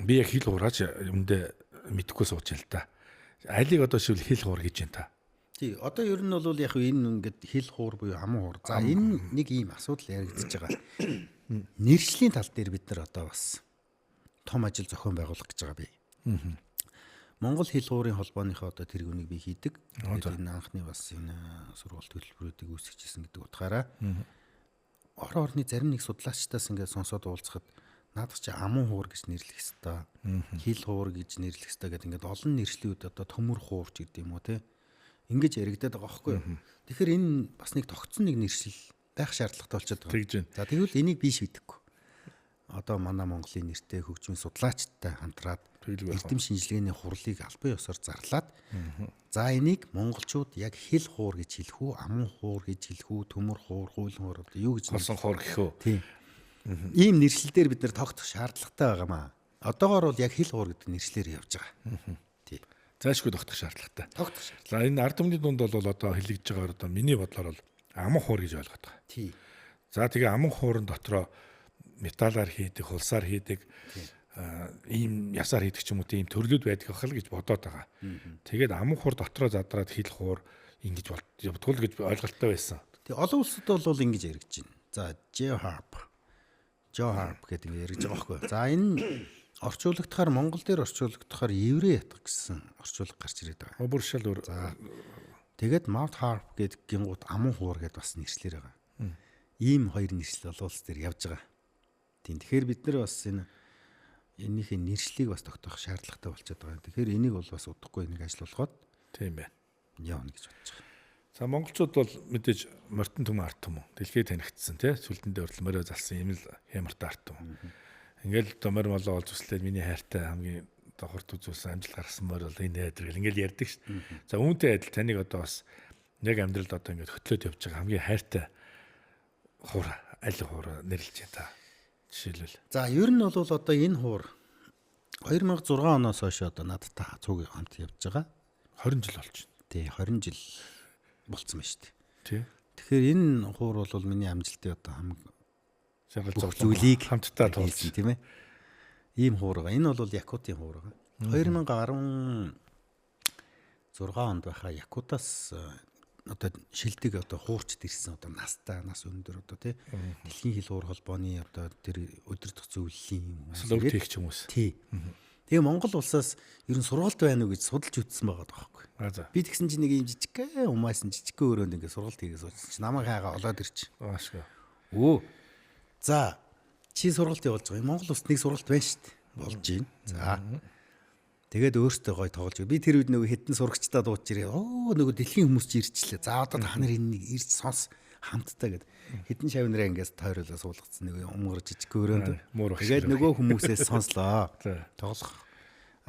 би яг хил хуураач өндөө мэдэхгүй сууж л та. Алийг одоо шивл хил хуур гэж юм та. Тий, одоо ер нь бол яг энэ ингээд хил хуур буюу аман хуур. За энэ нэг ийм асуудал яригдчихэж байгаа. Нэршлийн тал дээр бид нар одоо бас том ажил зохион байгуулах гэж байгаа би. Монгол хил хуурын холбооныхоо одоо тэргүүнийг би хийдэг. Тэгээд энэ анхны бас энэ сургалт төлбөрүүдийг үүсгэжсэн гэдэг утгаараа орон орны зарим нэг судлаачдаас ингээд сонсоод уулзахад наадах чи аман хуур гэж нэрлэх ёстой, хил хуур гэж нэрлэх ёстой гэдэг ингээд олон нэршлүүд одоо төмөр хуур ч гэдэг юм уу те ингэж яригадаад байгаа байхгүй юу. Тэгэхээр энэ бас нэг тогтсон нэг нэршил байх шаардлагатай болчиход байгаа. За тэгвэл энийг би шийдэхгүй. Одоо манай Монголын нэртэй хөгжмийн судлаачтай хамтраад эрдэм шинжилгээний хурлыг албан ёсоор зарлаад за энийг монголчууд яг хил хуур гэж хэлэх үү, аман хуур гэж хэлэх үү, төмөр хуур, хуулин хуур одоо юу гэж болсон хуур гэх үү. Тийм. Ийм нэршил дээр бид нэр тогтох шаардлагатай байгаамаа. Одоогоор бол яг хил хуур гэдэг нэршлээр явж байгаа. Тий. Зайшгүй тогтох шаардлагатай. Тогтох шаардлага. За энэ ард түмний дунд бол одоо хэлэгдэж байгаа одоо миний бодлоор бол аман хуур гэж ойлгоод байгаа. Тий. За тэгээ аман хуурын дотроо металлаар хийдэг, хулсаар хийдэг, ийм ясаар хийдэг ч юм уу тийм төрлүүд байдаг хэл гэж бодоод байгаа. Тэгээд аман хуур дотроо задраад хил хуур ингэж явдгуул гэж ойлголттой байсан. Тэг олон улсад бол ингэж яригдж байна. За J harp. Joe harp гэдэг ингэ яригдж байгаа байхгүй. За энэ орчуулагдахаар Монгол дээр орчуулагдахаар еврей ятга гэсэн орчуулга гарч ирээд байгаа. Бүр шал өөр. За тэгээд mouth harp гэдэг гингууд аман хуур гэдээ бас нэршлэр байгаа. Ийм хоёр нэршил олон улс дээр явж байгаа. Тийм. Тэгэхээр бид нар бас энэ энэнийхээ нэршлийг бас тогтоох шаардлагатай болчиход байгаа. Тэгэхээр энийг бол бас удахгүй нэг ажил болгоод тийм байна. Явна гэж бодож байгаа. За монголчууд бол мэдээж морьтон түмэн ард түмэн дэлхийд танигдсан тий сүлдэндээ хүртэл морио залсан юм л хямартай ард түмэн. Ингээл одоо морь молоо олж үслээд миний хайртай хамгийн одоо хурд үзүүлсэн амжилт гаргасан морь бол энэ хайр гэл ингээл ярьдаг шүү дээ. За үүнтэй адил таныг одоо бас яг амьдралд одоо ингээд хөтлөөд явж байгаа хамгийн хайртай хуур аль хуур нэрлэж байна та. Жишээлбэл. За ер нь бол одоо энэ хуур 2006 оноос хойш одоо надтай цуг хамт явж байгаа. 20 жил болж байна. Тий 20 жил болцсон байна шүү дээ. Тий. Тэгэхээр энэ хуур бол миний амжилтын одоо хамаг шаргал зүйлийг хамтдаа туулсан тийм ээ. Ийм хуур байгаа. Энэ бол Якутын хуур байгаа. 2016 онд байхаа Якутаас одоо шилдэг одоо хуурчд ирсэн одоо настай нас өндөр одоо тий дэлхийн хил хуур холбооны одоо тэр удирдах зөвлөлийн хүмүүс өв тэгч хүмүүс. Тий. Тэгээ Монгол улсаас ер нь сургалт байна уу гэж судалж үзсэн байгаа байхгүй. Би тэгсэн чинь нэг юм жижигхэн умаасан жижигхэн өрөөнд ингээд сургалт хийгээ суучихсан чинь намайг хайгаа олоод ирч. Аашгүй. Өө. За чи сургалт явуулж байгаа. Монгол улсад нэг сургалт байна шүү дээ. Болж байна. За. Тэгээд өөртөө гой тоглож. Би тэр үед нөгөө хэдэн сурагчдаа дууч ирээ. Оо нөгөө дэлхийн хүмүүс чи ирчлээ. За одоо та нар энэ нэг ирж сонс хамтдаа гэд. Хэдэн шав нэрээ ингээс тойруулаа суулгацсан нэг умгар жижиг өрөөнд. Тэгээд нөгөө хүмүүсээс сонслоо. Тоглох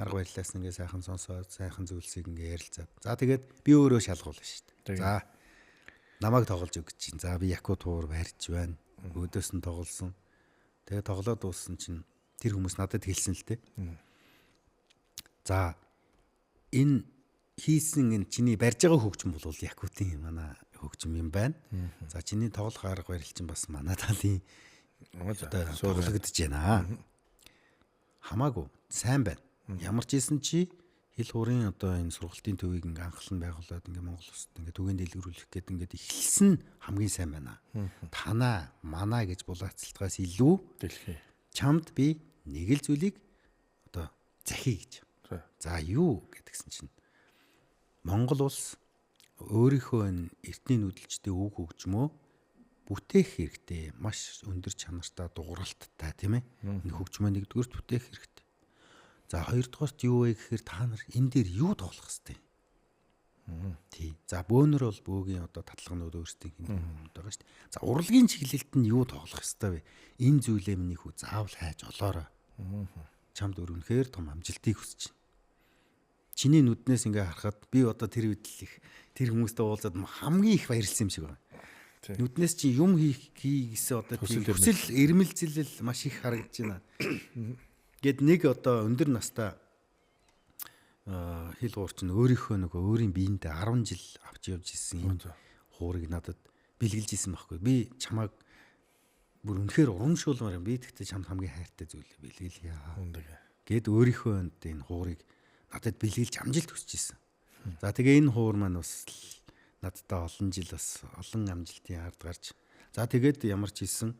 арга барилаас ингээ сайхан сонсоод сайхан зүйлсийг ингээ ярилцаад. За тэгээд би өөрөө шалгуулна шүү дээ. За намайг тоглож өг чинь. За би Якут хуур барьж байна. Өөдөөс нь тоглосон. Тэгээд тоглоод дууссан чинь тэр хүмүүс надад хэлсэн л дээ. За энэ хийсэн энэ чиний барьж байгаа хөгжим бол Якутын манай хөгжим юм байна. За чиний тоглох арга барил чинь бас манай талын Одоо тоглогдож байна. Хамаагүй сайн байна. Ямар ч ийсэн чи хэл хуурын одоо энэ сургалтын төвийг ингээ анхлан байгуулад ингээ Монгол улсад ингээ түгээн дэлгэрүүлэх гээд ингээд эхэлсэн хамгийн сайн байна. Танаа манаа гэж булаацалтгаас илүү дэлхий. Чамд би нэг л зүйлийг одоо захий гэж. За юу гэдгсэн чинь Монгол улс өөрийнхөө энэ эртний нүүдэлчдийн үг хөгжмөө бүтээх хэрэгтэй. Маш өндөр чанартай, дууралттай тийм ээ. Энэ хөгжмөө нэгдүгüрт бүтээх хэрэгтэй. За хоёрдугаарт юу вэ гэхээр та нар энэ дээр юу тоглох хэвтэй. Тий. За бөөнөр бол бөөгийн одоо татлагнууд өөрсдийн юмуд байгаа шүү дээ. За урлагийн чиглэлд нь юу тоглох хэвтэй вэ? Энэ зүйлээ миний хүү заавал хайж олоорой. Чамд өөр үнэхээр том амжилтыг хүсэж байна. Чиний нүднээс ингээ харахад би одоо тэр үед л их тэр хүмүүстэй уулзаад хамгийн их баярлсан юм шиг байна. Нүднээс чи юм хийх гэсэн одоо хүсэл эрмэлзэл маш их харагдаж байна. Гэт нэг одоо өндөр настай хэл хуур чинь өөрийнхөө нөгөө өөрийн биендээ 10 жил авч явж исэн энэ хуурыг надад бэлгэлж исэн байхгүй. Би чамайг бүр үнэхээр урамшуулмаар юм. Би тэгтээ чамд хамгийн хайртай зүйлээ бэлгэлье. Гэт өөрийнхөө энэ хуурыг надад бэлгэлж амжилт хүсэж исэн. За тэгээ энэ хуур маань бас надтай олон жил бас олон амжилтын ард гарч. За тэгээд ямар ч хийсэн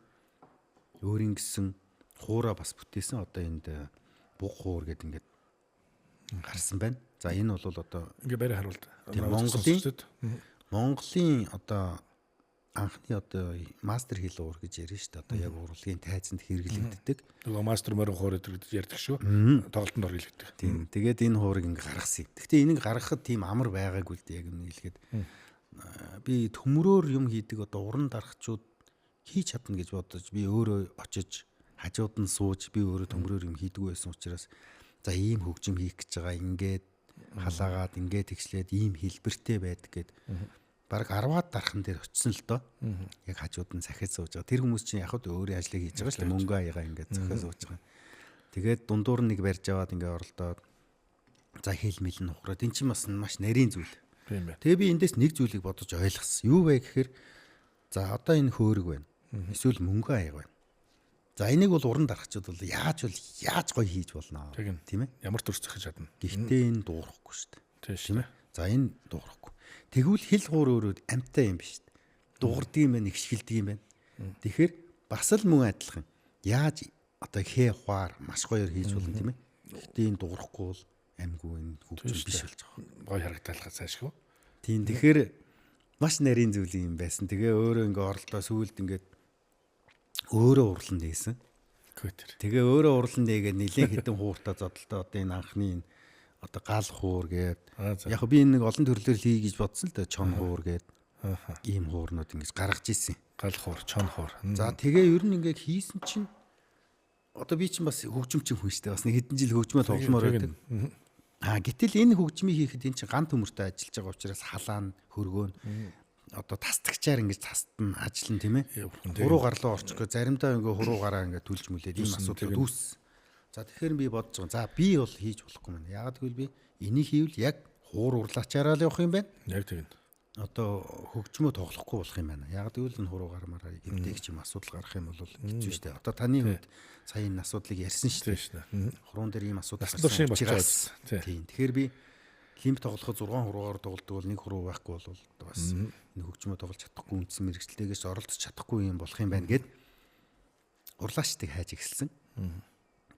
өөрийн гэсэн хуураа бас бүтээсэн. Одоо энд буг хуур гэдэг ингээд гарсан байна. За энэ бол одоо ингээ барай харуулт. Монголын одоо анхны одоо мастер хэл уур гэж ярина шүү дээ. Одоо яг урлагийн тайзанд хэрэглэгддэг. Нөгөө мастер морин хуур гэдэг ярьдаг шүү. Тоглолтод хэрэглэгддэг. Тийм. Тэгээд энэ хуурыг ингээ гаргасан юм. Гэхдээ энийг гаргахад тийм амар байгаагүй л дээ яг юм хэлэхэд. Би төмрөөр юм хийдэг одоо уран дарахчууд хийж чадна гэж бодож би өөрөө очиж хажууд нь сууж би өөрөө төмрөөр юм хийдэггүй байсан учраас за ийм хөгжим хийх гэж байгаа ингээд халаагаад ингээд тэгшлээд ийм хэлбэртэй байдаг гэд бараг 10-аад дархан дээр очисон л доо. Яг хажууд нь сахид сууж байгаа. Тэр хүмүүс чинь яг хөө өөрийн ажлыг хийж байгаа шүү дээ. Мөнгө аягаа ингээд зохио сууж байгаа. Тэгээд дундуур нэг барьж аваад ингээд оролдоод за хэл мэл нь ухраад эн чинь бас маш нарийн зүйл. Тэгээ би эндээс нэг зүйлийг бодож ойлгосон. Юу вэ гэхээр за одоо энэ хөөрөг байна. Эсвэл мөнгө аяга байна. За энийг бол уран дарахчид бол яаж гоё хийж болно. Тийм ээ. Ямар төрс зохиж чадна. Гэхдээ энэ дуурахгүй шүү дээ. Тийм ээ. За энэ дуурахгүй. Тэгвэл хэл хуур өөрөө амттай юм биш үү? Дуурдаг юм байна, ихшгэлдэг юм байна. Тэгэхээр бас л мөн адилхан. Яаж одоо хээ хуар маш гоёор хийж болно тийм ээ. Гэхдээ энэ дуурахгүй бол амгүй энэ хөгжим биш болж байгаа. Гоё харагдаалгаа цаашгүй. Тийм тэгэхээр маш нарийн зүйл юм байсан. Тэгээ өөрөө ингээ оролдоо сүүлд ингээд өөрөө урлан дээсэн. Тэгээ өөрөө урлан дээгээд нилээн хэдэн хууртаа зодолтой одоо энэ анхны энэ одоо гал хуур гээд яг би энэ нэг олон төрлөөр хий гэж бодсон л да чон хуур гээд ийм хуурнууд ингэж гаргаж ирсэн. Гал хуур, чон хуур. За тэгээ ер нь ингээ хийсэн чинь одоо би чинь бас хөгжимчин хүн шүү дээ. Бас нэг хэдэн жил хөгжмөө тогломоор байдаг. Аа гэтэл энэ хөгжмийг хийхэд эн чинь ган төмөртэй ажиллаж байгаа учраас халаан хөргөөн одоо тасдагчаар ингэж тастна ажиллана тийм ээ. Хуруу гарлуу орчих гэ заримдаа ингээ хуруу гараа ингээ түлж мүлээд ийм асуудал үүссэн. За тэгэхээр би бодож байгаа. За би бол хийж болохгүй мэн. Яагаад гэвэл би энийг хийвэл яг хуур урлаачаараа л явах юм байна. Яг тэгнэ. Одоо хөгжмөө тоглохгүй болох юм байна. Яагаад гэвэл энэ хуруу гармаараа эмтэйг ч юм асуудал гарах юм бол хэцүү шүү дээ. Одоо таны хувьд сая энэ асуудлыг ярьсан шүү дээ. Хуруун дээр ийм асуудал гарсан учраас. Тийм. Тэгэхээр би лимп тоглоход 6 хуруугаар тоглодог бол нэг хуруу байхгүй бол бас энэ хөгжмөө тоглож чадахгүй үндсэн мэрэгчлэгээс оролцож чадахгүй юм болох юм байна гэд урлаачдыг хайж эхэлсэн.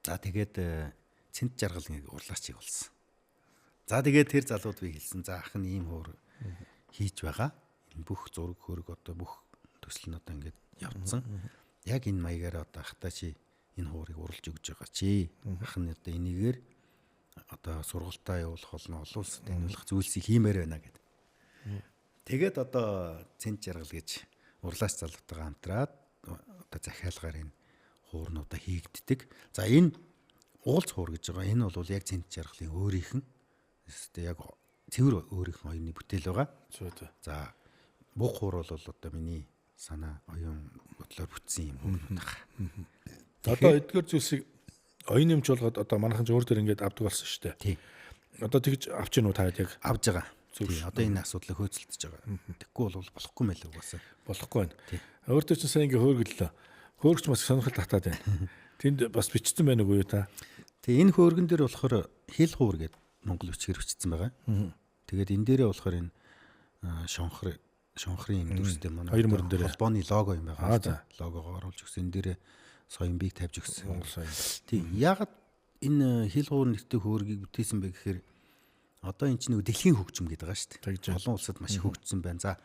За тэгээд цэнт жаргал нэг урлаачийг болсон. За тэгээд тэр залууд би хэлсэн. За ах нь ийм хуур хийж байгаа. Энэ бүх зураг хөрөг одоо бүх төсөл нь одоо ингээд явцсан. Яг энэ маягаар одоо ахтай чи энэ хуурыг уралж өгж байгаа чи. Ах нь одоо энийгээр одоо сургалтаа явуулах болно, олон улсад таниулах зүйлсийг хиймээр байна гэд. Тэгээд одоо цэнт жаргал гэж урлаач залуутайгаа хамтраад одоо захиалгаар энэ хуурнуудаа хийгддэг. За энэ уулз хуур гэж байгаа. Энэ бол яг цэнт жаргалын өөрийнх нь өстэй яг цэвэр өөрийнх нь оюуны бүтээл байгаа. За буг хуур бол одоо миний санаа оюун бодлоор бүтсэн юм хуурнууд байгаа. Одоо эдгээр зүйлсийг оюун нэмж болгоод одоо манайхан ч өөр дээр ингээд авдаг болсон шүү дээ. Тий. Одоо тэгж авч гин үү та яг авж байгаа. Тий. Одоо энэ асуудлыг хөөцөлдөж байгаа. Тэгэхгүй бол болохгүй мэлээ угаасаа. Болохгүй байна. Өөр дээр чинь сайн ингээд хөөргөллөө. Хөөрөгч бас сонирхол татаад байна. Тэнд бас бичсэн байна уу та? Тэгээ энэ хөөргөн дээр болохоор хэл хуур гэдэг монгол бичгээр бичсэн байгаа. Тэгээд энэ дээрээ болохоор энэ шонхрын юм дүрстэй манай хоёр мөрөн дээр холбооны лого юм байгаа. Логогоо оруулж өгсөн. Энэ дээрээ соёмбыг тавьж өгсөн. Монгол соём. Тийм. Яагаад энэ хэл хуур нэртэй хөөргийг бүтээсэн бэ гэхээр одоо энэ чинь нөгөө дэлхийн хөгжим гэдэг байгаа шүү дээ. Олон улсад маш их хөгжсөн байна. За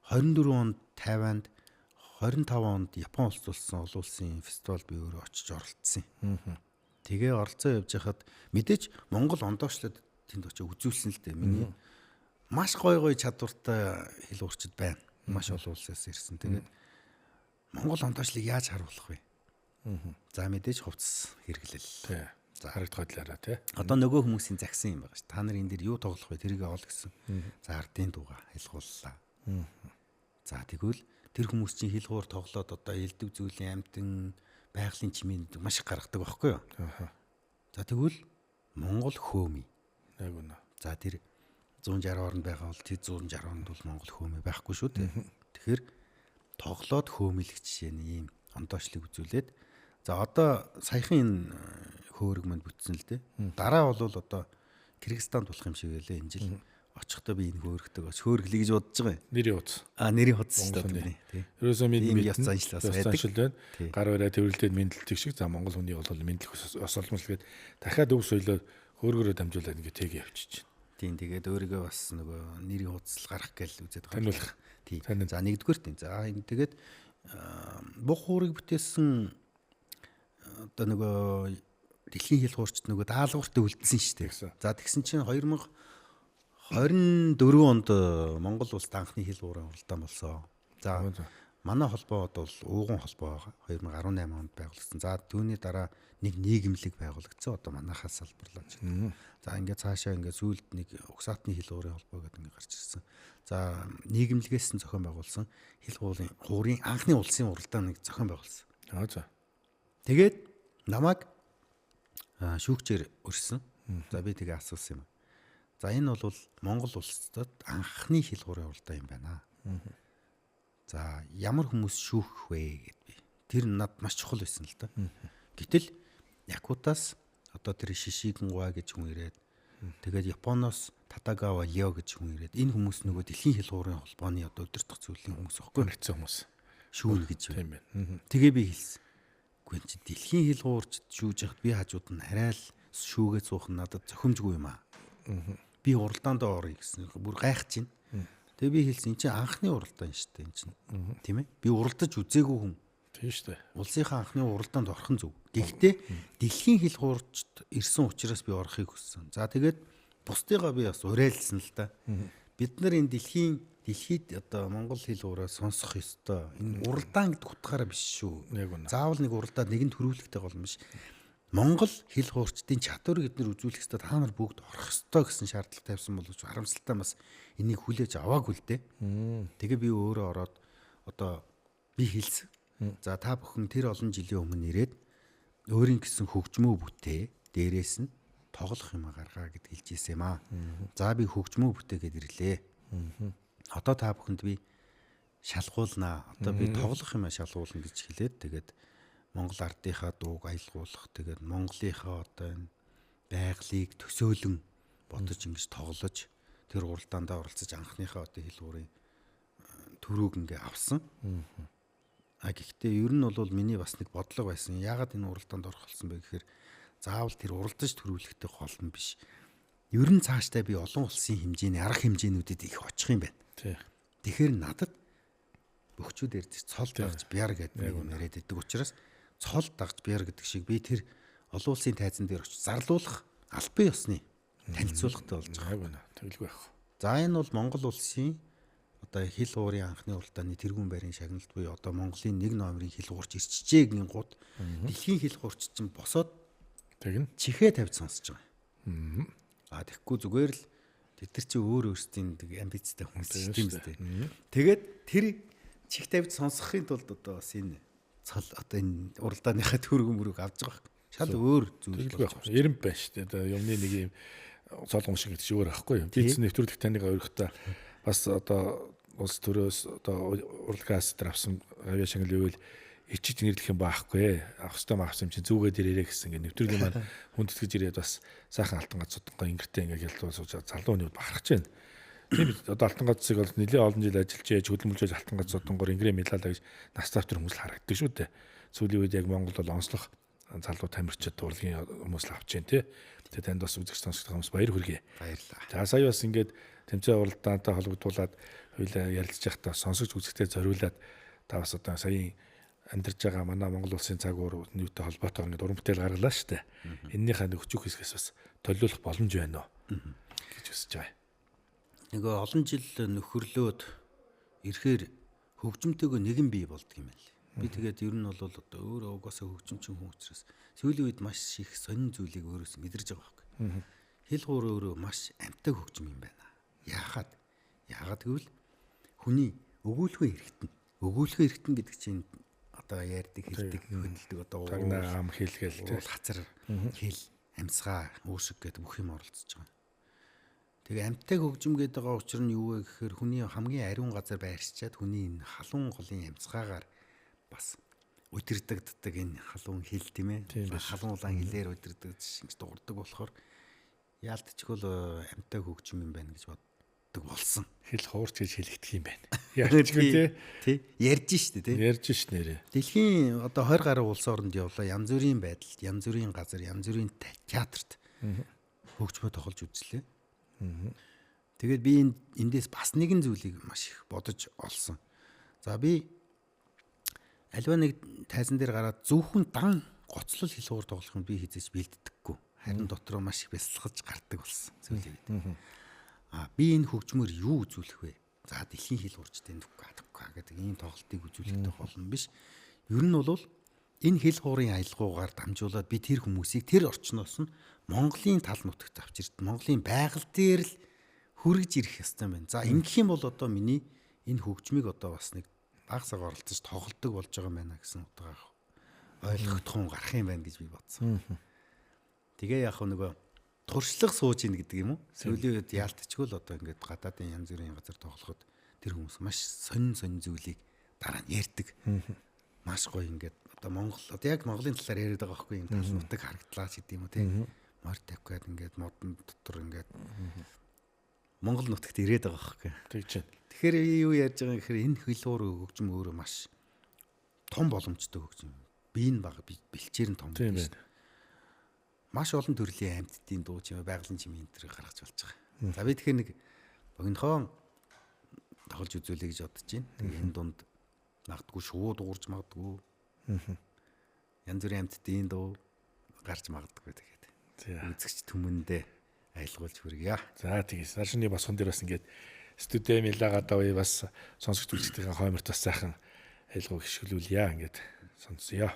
24 онд Тайванд, 25 онд Япон улс болсон олон улсын фестивал би өөрөө очиж оролцсон. Тэгээ оролцоо явж хахад мэдээж Монгол ондоочлоод тэнд очиж үзүүлсэн л дээ. Миний маш гой гой чадвартай хэл хуурчид байна. Маш олон улсаас ирсэн. Тэгээд Монгол ондоочлыг яаж харуулах вэ? За мэдээж хувцас хэрэглэл. За харагдах байдлаараа тий. Одоо нөгөө хүмүүсийн загсан юм байгаа ш. Та нар энэ дэр юу тоглох вэ? Тэрийг ол гэсэн. За ардын дууга хэлгууллаа. За тэгвэл тэр хүмүүс чинь хэл хуур тоглоод одоо элдв зүйлийн амтан байгалийн чимээ маш их гаргадаг байхгүй юу? За тэгвэл Монгол хөөми. Яг үнэ. За тэр 160 орнд байгаа бол тэр 160 оронд бол Монгол хөөми байхгүй шүү дээ. Тэгэхээр тоглоод хөөмилөх жишээ нь ийм ондоочлыг үзүүлээд за одоо саяхан энэ хөөрөг манд бүтсэн л дээ. Дараа бол одоо Кыргызстанд болох юм шиг байлээ энэ жил. Очихдоо би энэ хөөрөгтэйг бас хөөрглөе гэж бодож байгаа юм. Нэрийн утас. Нэрийн утас шүү дээ. Тий. Ерөөсөө ийм ёс заншил бас байдаг. Гар бариа тэрвэрлдээд мэдлэлтэг шиг за Монгол хүний бол мэдлэх ёс олмол гээд дахиад өв соёлоо хөөргөрөө дамжуулаад ингээ тэг явчих чинь. Тийм, тэгээд өөрийгөө бас нөгөө нэрийн хуудас гарах гээл үзээд байгаа. Таниулах. Тийм. За нэгдүгээр тийм. За энэ тэгээд буг хуурыг бүтээсэн одоо нөгөө дэлхийн хэл хуурчд нөгөө даалгавартай үлдсэн шүү дээ. За тэгсэн чинь 2024 онд Монгол улсад анхны хэл хуурын уралдаан болсон. За манай холбоо бол ууган холбоо байгаа. 2018 онд байгуулагдсан. За түүний дараа нэг нийгэмлэг байгуулагдсан. Одоо манайхаас салбарлаж байна. За ингээд цаашаа ингээд сүүлд нэг угсаатны хэл хуурын холбоо гэдэг ингээд гарч ирсэн. За нийгэмлэгээс нь зохион байгуулсан хэл хуурын анхны улсын уралдаан нэг зохион байгуулсан. За. Тэгээд намайг шүүгчээр өрсөн. За би тэгээ асуусан юм. За энэ бол Монгол улсад анхны хэл хуурын уралдаан юм байна. За ямар хүмүүс шүүх вэ гэд би. Тэр над маш чухал байсан л да. Гэтэл Якутаас одоо тэр Шишигэнгаа гэж хүн ирээд тэгээд Японоос Татагава Лео гэж хүн ирээд энэ хүмүүс нөгөө дэлхийн хэл хуурын холбооны одоо удирдах зүйлийн хүмүүс аахгүй нэгдсэн хүмүүс шүүнэ гэж тийм байна. Тэгээ би хэлсэн. Үгүй чи дэлхийн хэл хуурчд шүүж яхад би хажууд нь арай л шүүгээ суух нь надад зохимжгүй юм аа. Би уралдаанд орё гэсэн. Бүр гайхаж байна. Тэгээ би хэлсэн эн чинь анхны уралдаан шүү дээ эн чинь. Тийм ээ? Би уралдаж үзээгүй хүн. Тийм шүү дээ. Улсынхаа анхны уралдаанд орох нь зөв. Гэхдээ дэлхийн хэл хуурчд ирсэн учраас би орохыг хүссэн. За тэгээд бусдыгаа би бас уриалсан л да. Бид нар энэ дэлхийд одоо монгол хэл хуураа сонсох ёстой. Энэ уралдаан гэдэг утгаараа биш шүү. Заавал нэг уралдаанд нэгэн төрүүлэхтэй гол юм биш. Монгол хэл хуурчдын чадварыг эднэр үзүүлэх ёстой, та нар бүгд орох ёстой гэсэн шаардлага тавьсан боловч харамсалтай бас энийг хүлээж аваагүй л дээ. Тэгээ би өөрөө ороод одоо би хэлсэн. За та бүхэн тэр олон жилийн өмнө ирээд өөрийн гэсэн хөгжмөө бүтээ, дээрээс нь тоглох юм гаргаа гэд хэлж ирсэн юм аа. За би хөгжмөө бүтээгээд ирлээ. Одоо та бүхэнд би шалгуулнаа. Одоо би тоглох юм шалгуулна гэж хэлээд тэгээд Монгол ардынхаа дууг аялгуулах, тэгээд Монголынхаа одоо энэ байгалыг төсөөлөн бодож ингэж тоглож тэр уралдаандаа оролцож анхныхаа одоо хэл хуурын төрүүг ингээ авсан. А гэхдээ ер нь бол миний бас нэг бодлого байсан. Яагаад энэ уралдаанд орох болсон бэ гэхээр заавал тэр уралдаж төрүүлэхтэй гол нь биш. Ер нь цаашдаа би олон улсын хэмжээний арга хэмжээнүүдэд их очих юм байна. Тэгэхээр надад бөхчүүдээр цол дагж бяр гэдэг юм яриад байдаг учраас цол дагж бяр гэдэг шиг би тэр олон улсын тайзан дээр очиж зарлуулах албан ёсны танилцуулгатай болж байгаа. Тэгэлгүй байх. За энэ бол Монгол улсын одоо хэл хуурын анхны уралдааны тэргүүн байрын шагналт буюу одоо Монголын нэг номерын хэл хуурч ирчихжээ гин гут дэлхийн хэл хуурч чинь босоод тэгнэ чихээ тавьж сонсож байгаа. А тэгэхгүй зүгээр л тэд нар чи өөр өөрсдийн амбицтай хүмүүс тийм үстэй. Тэгээд тэр чих тавьж сонсохын тулд одоо бас энэ цол одоо энэ уралдааныхаа төргөн мөрөг авч байгаа. Шал өөр зүйл болж байна. Эрэмб байна шүү дээ. Одоо юмны нэг юм цол юм шиг гэдэг чинь өөр аахгүй юу. Би чинь нэвтрүүлэг таныг өөрөхдөө бас одоо улс төрөөс одоо урлагаас дээр авсан авиа шагнал ивэл ичиж нэрлэх юм баахгүй. Авах ёстой авсан юм чинь зүгээд ирээрэй гэсэн ингээд нэвтрүүлэг маань хүндэтгэж ирээд бас сайхан алтан гац содонгоо ингэртэй ингээд ялдуу сууж залуу хүний бахархаж байна. Тийм одоо алтан гацыг бол нэлээд олон жил ажиллаж яаж хөдөлмөрлөж алтан гац содонгоор ингэрээ медалаа гэж нас завтар хүмүүс л харагддаг шүү дээ. Сүүлийн үед яг Монгол бол онцлог залуу тамирчид урлагийн хүмүүс л авч जैन тий. Тэгээ танд бас үзэгч сонсогч хүмүүс баяр хүргэе. Баярлалаа. За сая бас ингээд тэмцээн уралдаантай холбогдуулаад хоёлаа ярилцж байхдаа сонсогч үзэгтэй зориулаад та бас одоо саяын амьдарч байгаа манай Монгол улсын цаг уур нийттэй холбоотойгоор ингээд уран бүтээл гаргалаа шүү дээ. Эннийхээ нөхцөх хэсгээс бас толиулах боломж байна уу гэж хүсэж байгаа. Нөгөө олон жил нөхөрлөөд ирэхээр хөгжмөнтэйгөө нэгэн бий болдго юм байна. Би тэгээд ер нь бол одоо өөрөө угаасаа хөгжимчин хүн учраас сүүлийн үед маш их сонин зүйлийг өөрөөс мэдэрж байгаа байхгүй. Хэл хуур өөрөө маш амтай хөгжим юм байна. Яахад? Яагаад гэвэл хүний өгүүлэхүй эргэтэн. Өгүүлэхүй эргэтэн гэдэг чинь одоо ярьдаг, хэлдэг, хөдөлдөг одоо тагнаа ам хэлгээл тийм хацар хэл, амьсгаа, үүшиг гэдэг бүх юм оролцож байгаа. Тэгээ амтай хөгжим гэдэг байгаа учир нь юу вэ гэхээр хүний хамгийн ариун газар байршчаад хүний энэ халуун голын амьсгаагаар бас удирдагддаг энэ халуун хэл тийм ээ. Халуун улаан хэлээр удирдагдаж ингэж дуурдаг болохоор яалтчгүй л амтай хөгжим юм байна гэж боддог болсон. Хэл хуурч гэж хэлэгдэх юм байна. Ялчгүй тий. Тий. Ярьж штэ тий. Ярьж ш нэрээ. Дэлхийн одоо 20 гаруй улс оронд явлаа. Янз бүрийн байдалд, янз бүрийн газар, янз бүрийн театрт хөгжмөө тоглож үзлээ. Тэгээд би эндээс бас нэгэн зүйлийг маш их бодож олсон. За би альва нэг тайзан дээр гараад зөвхөн дан гоцлол хэл хуур тоглох юм би хизээж бэлддэггүй. Харин дотроо маш их бясалгаж гардаг болсон. Сүүлийн үед. А би энэ хөгжмөр юу үзүүлэх вэ? За дэлхийн хэл хуурчтай нүкка гэдэг ийм тоглолтыг үзүүлэхтэй болно биш. Ер нь бол энэ хэл хуурын аялгаугаар дамжуулаад би тэр хүмүүсийг тэр орчноос нь Монголын тал нутагт авч ирд. Монголын байгаль дээр л хүргэж ирэх ёстой юм байна. За ингэх юм бол одоо миний энэ хөгжмийг одоо бас нэг багсаг оролцож тоглолдог болж байгаа юм байна гэсэн утгаар ойлгохдох гарах юм байна гэж би бодсон. Тэгээ яг нөгөө туршлага сууж ийн гэдэг юм уу? Сүүлийн үед яалтчгүй л одоо ингээд гадаадын янз бүрийн газар тоглоход тэр хүмүүс маш сонин сонин зүйлийг дараа нь ярьдаг. Маш гоё ингээд одоо Монгол одоо яг Монголын талаар яриад байгаа байхгүй юм тал нутаг харагдлаа ч гэдэг юм уу тийм. Морь тавих гээд ингээд модон дотор ингээд Монгол нутагт ирээд байгаа байхгүй. Тэгж байна. Тэгэхээр юу ярьж байгаа гэхээр энэ хэл хуур хөгжим өөрөө маш том боломжтой хөгжим. Бие нь бага, бэлчээр нь том гэж. Маш олон төрлийн амьтдын дуу чимээ, байгалийн чимээ энэ төр гаргаж болж байгаа. За би тэгэхээр нэг богинохон тоглож үзүүлэе гэж бодож байна. Тэгээ энэ дунд магадгүй шууд уурж магадгүй. Янз бүрийн амьтдын дуу гарч магадгүй тэгээд. Үзэгч түмэндээ аялгуулж хүргье. За тэгээс. Нар шиний босгон дээр бас ингээд студио милага даа бас сонсогч үзэгчдийн хойморт бас сайхан аялгау хишгэлүүлье ингээд сонсъё.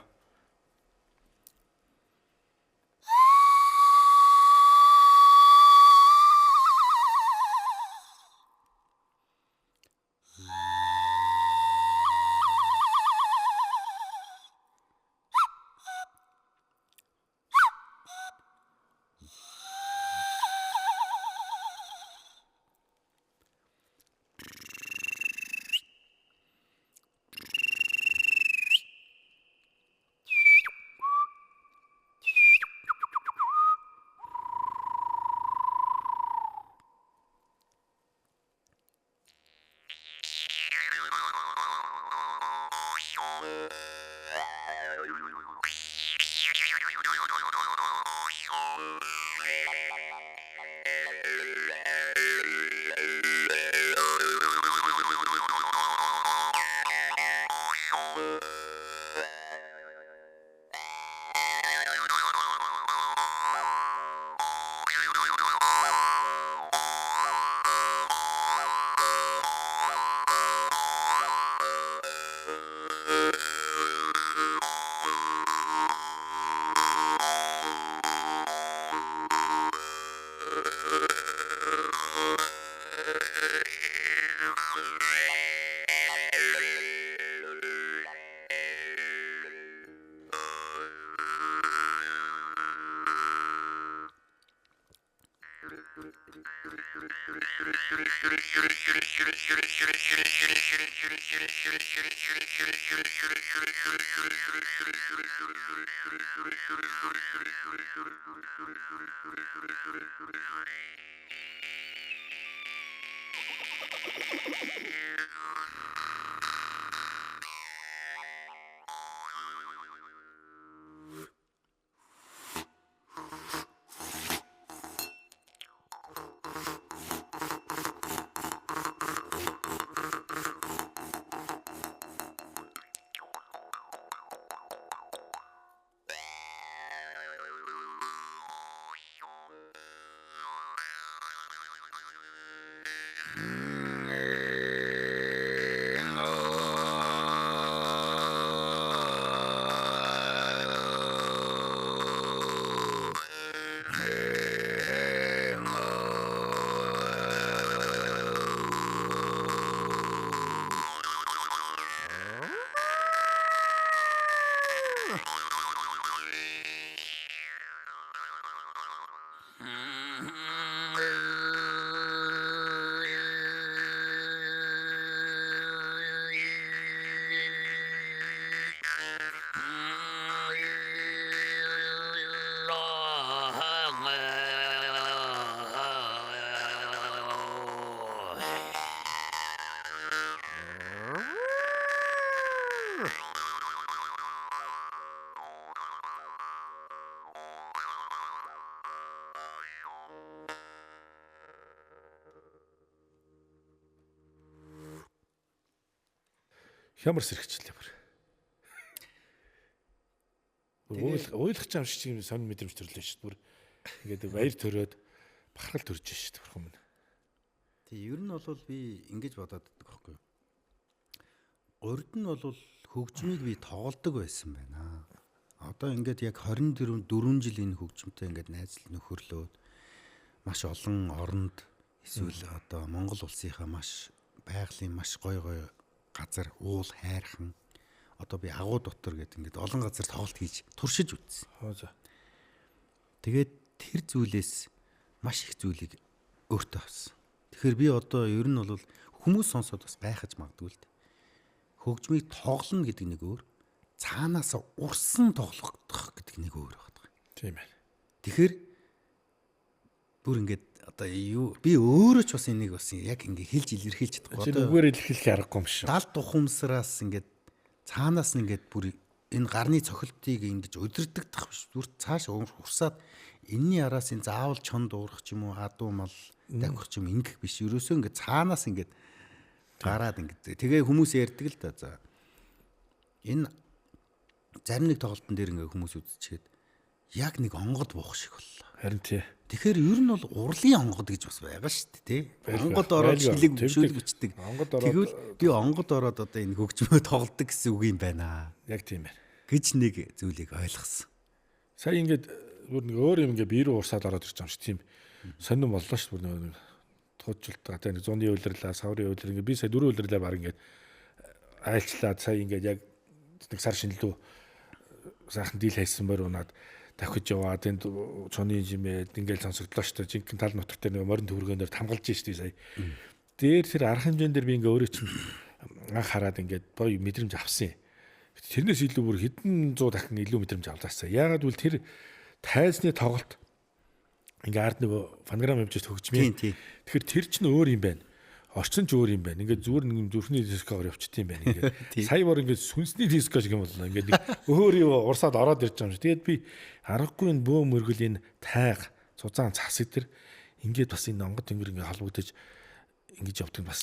Хямар сэрхчлээ бүр. Уйлах ч юм шиг юм сонь мэдрэмж төрлөө шүү дээ. Бүр ингээд баяр төрөөд бахархал төрж шүү дээ бүр хүмүүс. Тий, ер нь бол би ингэж бодоод байдаг байхгүй юу. Урд нь бол хөгжмийг би тоглодог байсан байна. Одоо ингээд яг 24 4 жил энэ хөгжмөнтэй ингээд найзал нөхөрлөөд маш олон оронд эсвэл одоо Монгол улсынхаа маш байгалийн маш гоё гоё газар уул хайрхан одоо би агуу дотор гэдэг ингээд олон газар тоглолт хийж туршиж үзсэн. Тэгээд тэр зүйлээс маш их зүйлийг өөртөө авсан. Тэгэхээр би одоо ер нь бол хүмүүс сонсоод бас гайхаж магадгүй л дээ. Хөгжмийг тоглоно гэдэг нэг өөр, цаанаас урсан тоглох гэдэг нэг өөр байна. Тийм ээ. Тэгэхээр бүр ингээд одоо юу би өөрөө ч бас энийг бас яг ингээ хэлж илэрхийлж чадахгүй. Одоо үгээр илэрхийлэх аргагүй юм шиг. Далд ухамсараас ингээд цаанаас нь ингээд бүр энэ гарны цохилтыг ингэж удирдах биш. Бүр цааш урсаад энэний араас энэ заавал чон дуурах ч юм уу, адуу мал давхих ч юм ингэх биш. Ерөөсөө ингээд цаанаас ингээд гараад ингээд тэгээ хүмүүс ярьдаг л да. За энэ зарим нэг тоглолтын дээр ингээд хүмүүс үзчихэд яг нэг онгод буух шиг боллоо. Харин тий. Тэгэхээр ер нь бол урлагийн онгод гэж бас байгаа шүү дээ, тий. Онгод ороод шилэг шүлэг бичдэг. Тэгвэл би онгод ороод одоо энэ хөгжмөө тоглодог гэсэн үг юм байна. Яг тийм байна. Гэж нэг зүйлийг ойлгосон. Сая ингээд бүр нэг өөр юм ингээд бие рүү урсаад ороод ирж байгаа юм шиг тийм сонирн боллоо шүү дээ. Бүр нэг туужилт одоо нэг зуны улирлаа, саврын улирал ингээд би сая дөрөв улирлаа баг ингээд айлчлаад сая ингээд яг нэг сар шинэлүү сайхан дийл хайсан морь унаад давхиж яваад энд чоны жимээ ингээл сонсогдлоо шүү дээ. Жинхэнэ тал нутаг дээр нэг морин төвөргөнөөр тамгалж шүү дээ сая. Дээр тэр арга хэмжээн дээр би ингээ өөрөө чинь анх хараад ингээд гоё мэдрэмж авсан юм. Тэрнээс илүү бүр хэдэн зуун дахин илүү мэдрэмж авлаасаа. Яагаад гэвэл тэр тайзны тоглолт ингээ ард нэг фонограм хэмжээс хөгжмийн. Тэгэхээр тэр чинь өөр юм байна. Орчин ч өөр юм байна. Ингээд зүгээр нэг зүрхний дискоор явчихд юм байна. Ингээд сая бор ингээд сүнсний диско шиг юм боллоо. Ингээд нэг өөр юу урсаад ороод ирж байгаа юм шиг. Тэгээд би аргагүй энэ бөө мөргөл энэ тайг, цузаан цас эдэр ингээд бас энэ онгод тэнгэр ингээд холбогдож ингэж явдаг нь бас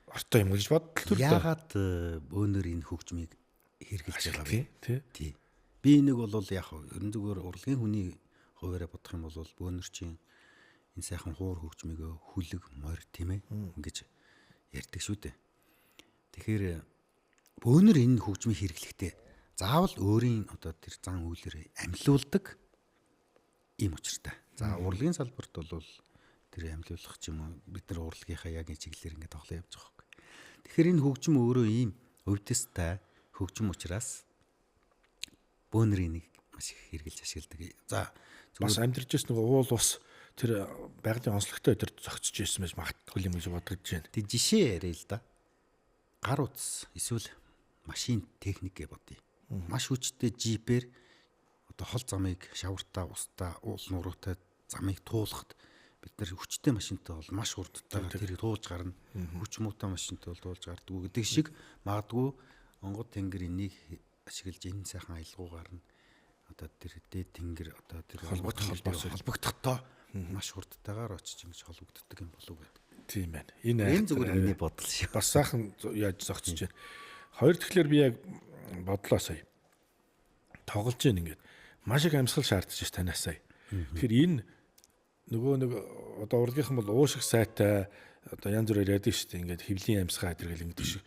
ортой юм гэж бодлоо төр. Яагаад бөөнөр энэ хөгжмийг хэрэгжилж байгаа вэ? Тий. Би нэг бол яг ерөн зүгээр урлагийн хүний хуваараа бодох юм бол бөөнөр чинь энэ сайхан хуур хөгжмийг хүлэг морь тийм ээ ингэж ярьдаг шүү дээ. Тэгэхээр бөөнөр энэ хөгжмийг хэрэглэхдээ заавал өөрийн одоо тэр зан үйлээр амьлуулдаг ийм учиртай. За урлагийн салбарт бол тэр амьлуулах ч юм уу бид нар урлагийнхаа яг чиглэлээр ингэ тоглоо явж байгаа байхгүй. Тэгэхээр энэ хөгжим өөрөө ийм өвдөстэй хөгжим учраас бөөнөр энийг маш их хэрэгжилж ашигладаг. За бас амьдарч ирсэн нөгөө уул ус Тэр байгалийн онцлогтой тэр зогсож ирсэн байж магадгүй юм гэж бодож байна. Тэг жишээ яриа л да. Гар утас эсвэл машин техник гэж бодъё. Маш хүчтэй жипээр одоо хол замыг шавартаа, устаа, уул нуруутай замыг туулахад бид нар хүчтэй машинтай бол маш хурдтайгаар тэрийг туулж гарна. Хүч муутай машинтай бол туулж гардаггүй гэдэг шиг магадгүй онгод тэнгэр энийг ашиглаж энэ сайхан аялгуугаар нь одоо тэр дээд тэнгэр одоо тэр холбогдохдоо маш хурдтайгаар очиж ингэж холбогддог юм болов уу гэдэг. Тийм байна. Энэ зүгээр миний бодол шүү. Бас сайхан яаж зогсож байна. Хоёр тэгэхээр би яг бодлоо сая. Тоглож гин ингээд маш их амьсгал шаардж ш танаас сая. Тэгэхээр энэ нөгөө нэг одоо урлагийнхан бол уушиг сайтай одоо янз бүрээр ярьдаг шүү дээ. Ингээд хөвлийн амьсгаа гэдэг л ингээд шиг.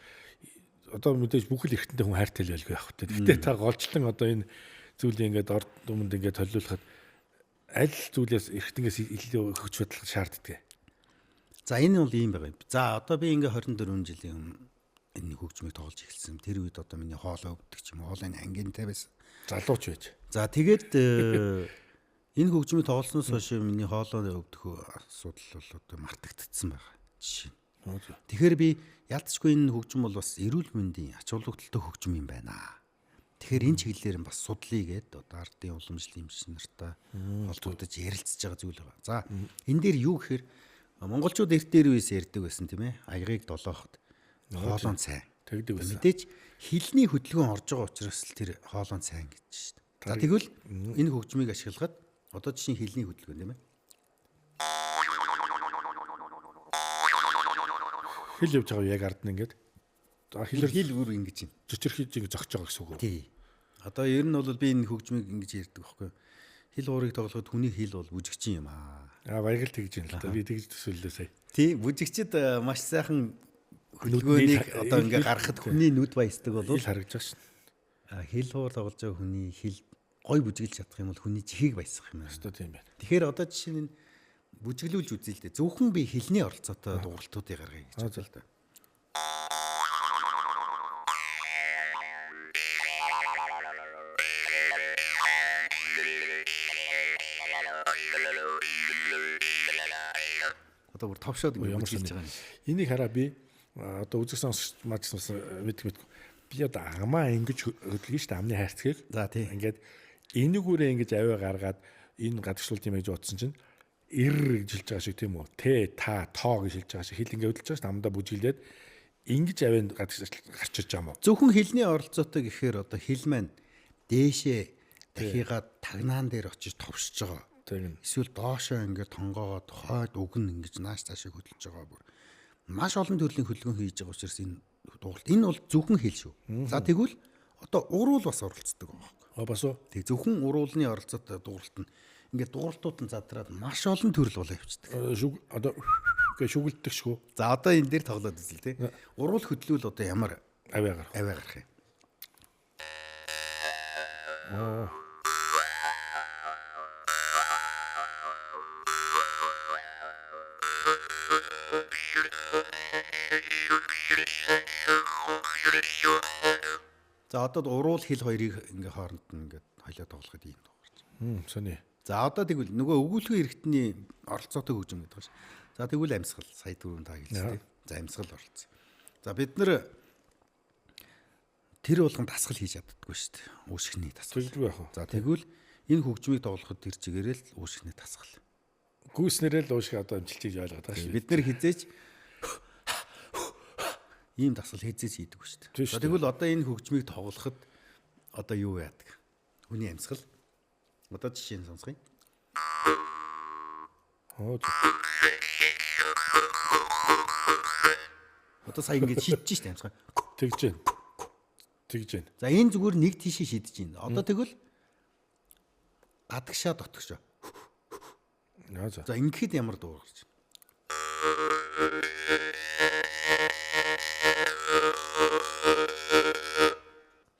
Одоо мэдээж бүх л эргэтэнтэй хүн хайртай л байлгүй яах вэ. Гэхдээ та голчлон одоо энэ зүйлийг ингээд орд түмэнд ингээд толиулахад аль зүйлээс эргэтнгээс илүү хүч чадал шаарддаг. За энэ бол ийм байгаа юм. За одоо би ингээ 24 жилийн өмнө энэ хөгжмийг тоглож эхэлсэн. Тэр үед одоо миний хоолой өвдөг ч юм уу, хоолойн ангинтай байсан. Залууч байж. За тэгээд энэ хөгжмийг тоглосноос хойш миний хоолой өвдөх асуудал бол одоо мартагдсан байгаа. Жишээ нь. Тэгэхээр би ялцчгүй энэ хөгжим бол бас эрүүл мэндийн ач холбогдолтой хөгжим юм байна. Тэгэхээр энэ чиглэлээр нь бас судлаа гээд одоо ардын уламжлалын эмч нартай холбогдож ярилцж байгаа зүйл байгаа. За энэ дээр юу гэхээр монголчууд эрт дээр үеэс ярьдаг байсан тийм ээ. Аягыг долооход хоолойн сайн тэгдэг байсан. Мэдээж хилний хөдөлгөөн орж байгаа учраас л тэр хоолойн сайн гэж шүү дээ. За тэгвэл энэ хөгжмийг ашиглахад одоо жишээ нь хилний хөдөлгөөн тийм ээ. Хил явж байгаа яг ард нь ингээд. За хил бүр ингэж юм. Зөчрхийж ингэ зогсож байгаа гэсэн үг үү? Тий. Одоо ер нь бол би энэ хөгжмийг ингэж ярьдаг байхгүй юу? Хил уурыг тоглоход хүний хил бол бүжигчин юм аа. Аа баяг л тэгж юм л да. Би тэгж төсөөллөө сая. Тий, бүжигчд маш сайхан хөдөлгөөнийг одоо ингээ гаргахад хүний нүд баясдаг бол хил харагдаж байгаа шин. Хил уур тоглож байгаа хүний хил гой бүжиглж чадах юм бол хүний чихийг баясгах юм байна. Өстө тийм байна. Тэгэхээр одоо жишээ нь бүжиглүүлж үзье л дээ. Зөвхөн би хилний оролцоотой дууралтуудыг гаргая гэж бодлоо л да. Одоо бүр товшоод ингэ бүжиглж байгаа юм. Энийг хараа би одоо үзэг сонсогч мажснаас мэддэг мэдгүй. Би одоо амаа ингэж хөдөлгөн шүү дээ амны хайрцгийг. За тий. Ингээд энэгүүрээ ингэж авиа гаргаад энэ гадагшлуулт юм гэж бодсон чинь эр гэж хэлж байгаа шиг тийм үү? Тэ та тоо гэж хэлж байгаа шиг хэл ингэ хөдөлж байгаа шүү дээ. Амдаа бүжиглээд ингэж авиа гадагш гарч ирж байгаа юм уу? Зөвхөн хэлний оролцоотой гэхээр одоо хэл маань дээшээ дахигаад тагнаан дээр очиж товшиж байгаа. Эсвэл доошоо ингээд тонгоогоод хойд өгнө ингэж нааш цаашаа хөдөлж байгаа бүр маш олон төрлийн хөдөлгөөн хийж байгаа учраас энэ дууралт энэ бол зөвхөн хэл шүү. За тэгвэл одоо уруул бас оролцдог байгаа байхгүй. А бас уу. Тэг зөвхөн уруулны оролцоотой дууралт нь ингээд дууралтууд нь задраад маш олон төрөл болоо явчихдаг. Шүг одоо гэ шүгэлддэг шүү. За одоо энэ дээр тоглоод үзье л тий. Уруул хөдлүүл одоо ямар авиа гарах. Авиа гарах юм. Аа. За одоо уруул хил хоёрыг ингээ хооронд нь ингээд хоёлоо тоглоход ийм дуугарч. Сони. За одоо тэгвэл нөгөө өгүүлбэр эргэтний оролцоотой хөгжим гэдэг байна ш. За тэгвэл амьсгал сая түрүүн та хэлсэн тийм. За амьсгал оролцсон. За бид нар тэр болгон дасгал хийж чаддаггүй шүү дээ. Үүшгний дасгал. Тэгдэггүй яах вэ? За тэгвэл энэ хөгжмийг тоглоход тэр чигээрээ л үүшгний дасгал. Гүйснэрээ л уушиг одоо амжилтыг ойлгоод байгаа шүү. Бид нэр хизээч ийм дасгал хизээч хийдэг шүү дээ. За тэгвэл одоо энэ хөгжмийг тоглоход одоо юу яадаг? Хүний амьсгал. Одоо жишээ нь сонсгоё. Одоо сая ингэж шидэж штэ амьсгал. Тэгж байна. Тэгж байна. За энэ зүгээр нэг тийшээ шидэж байна. Одоо тэгвэл гадагшаа дотгошоо. За. За ингэхэд ямар дуу гарч байна?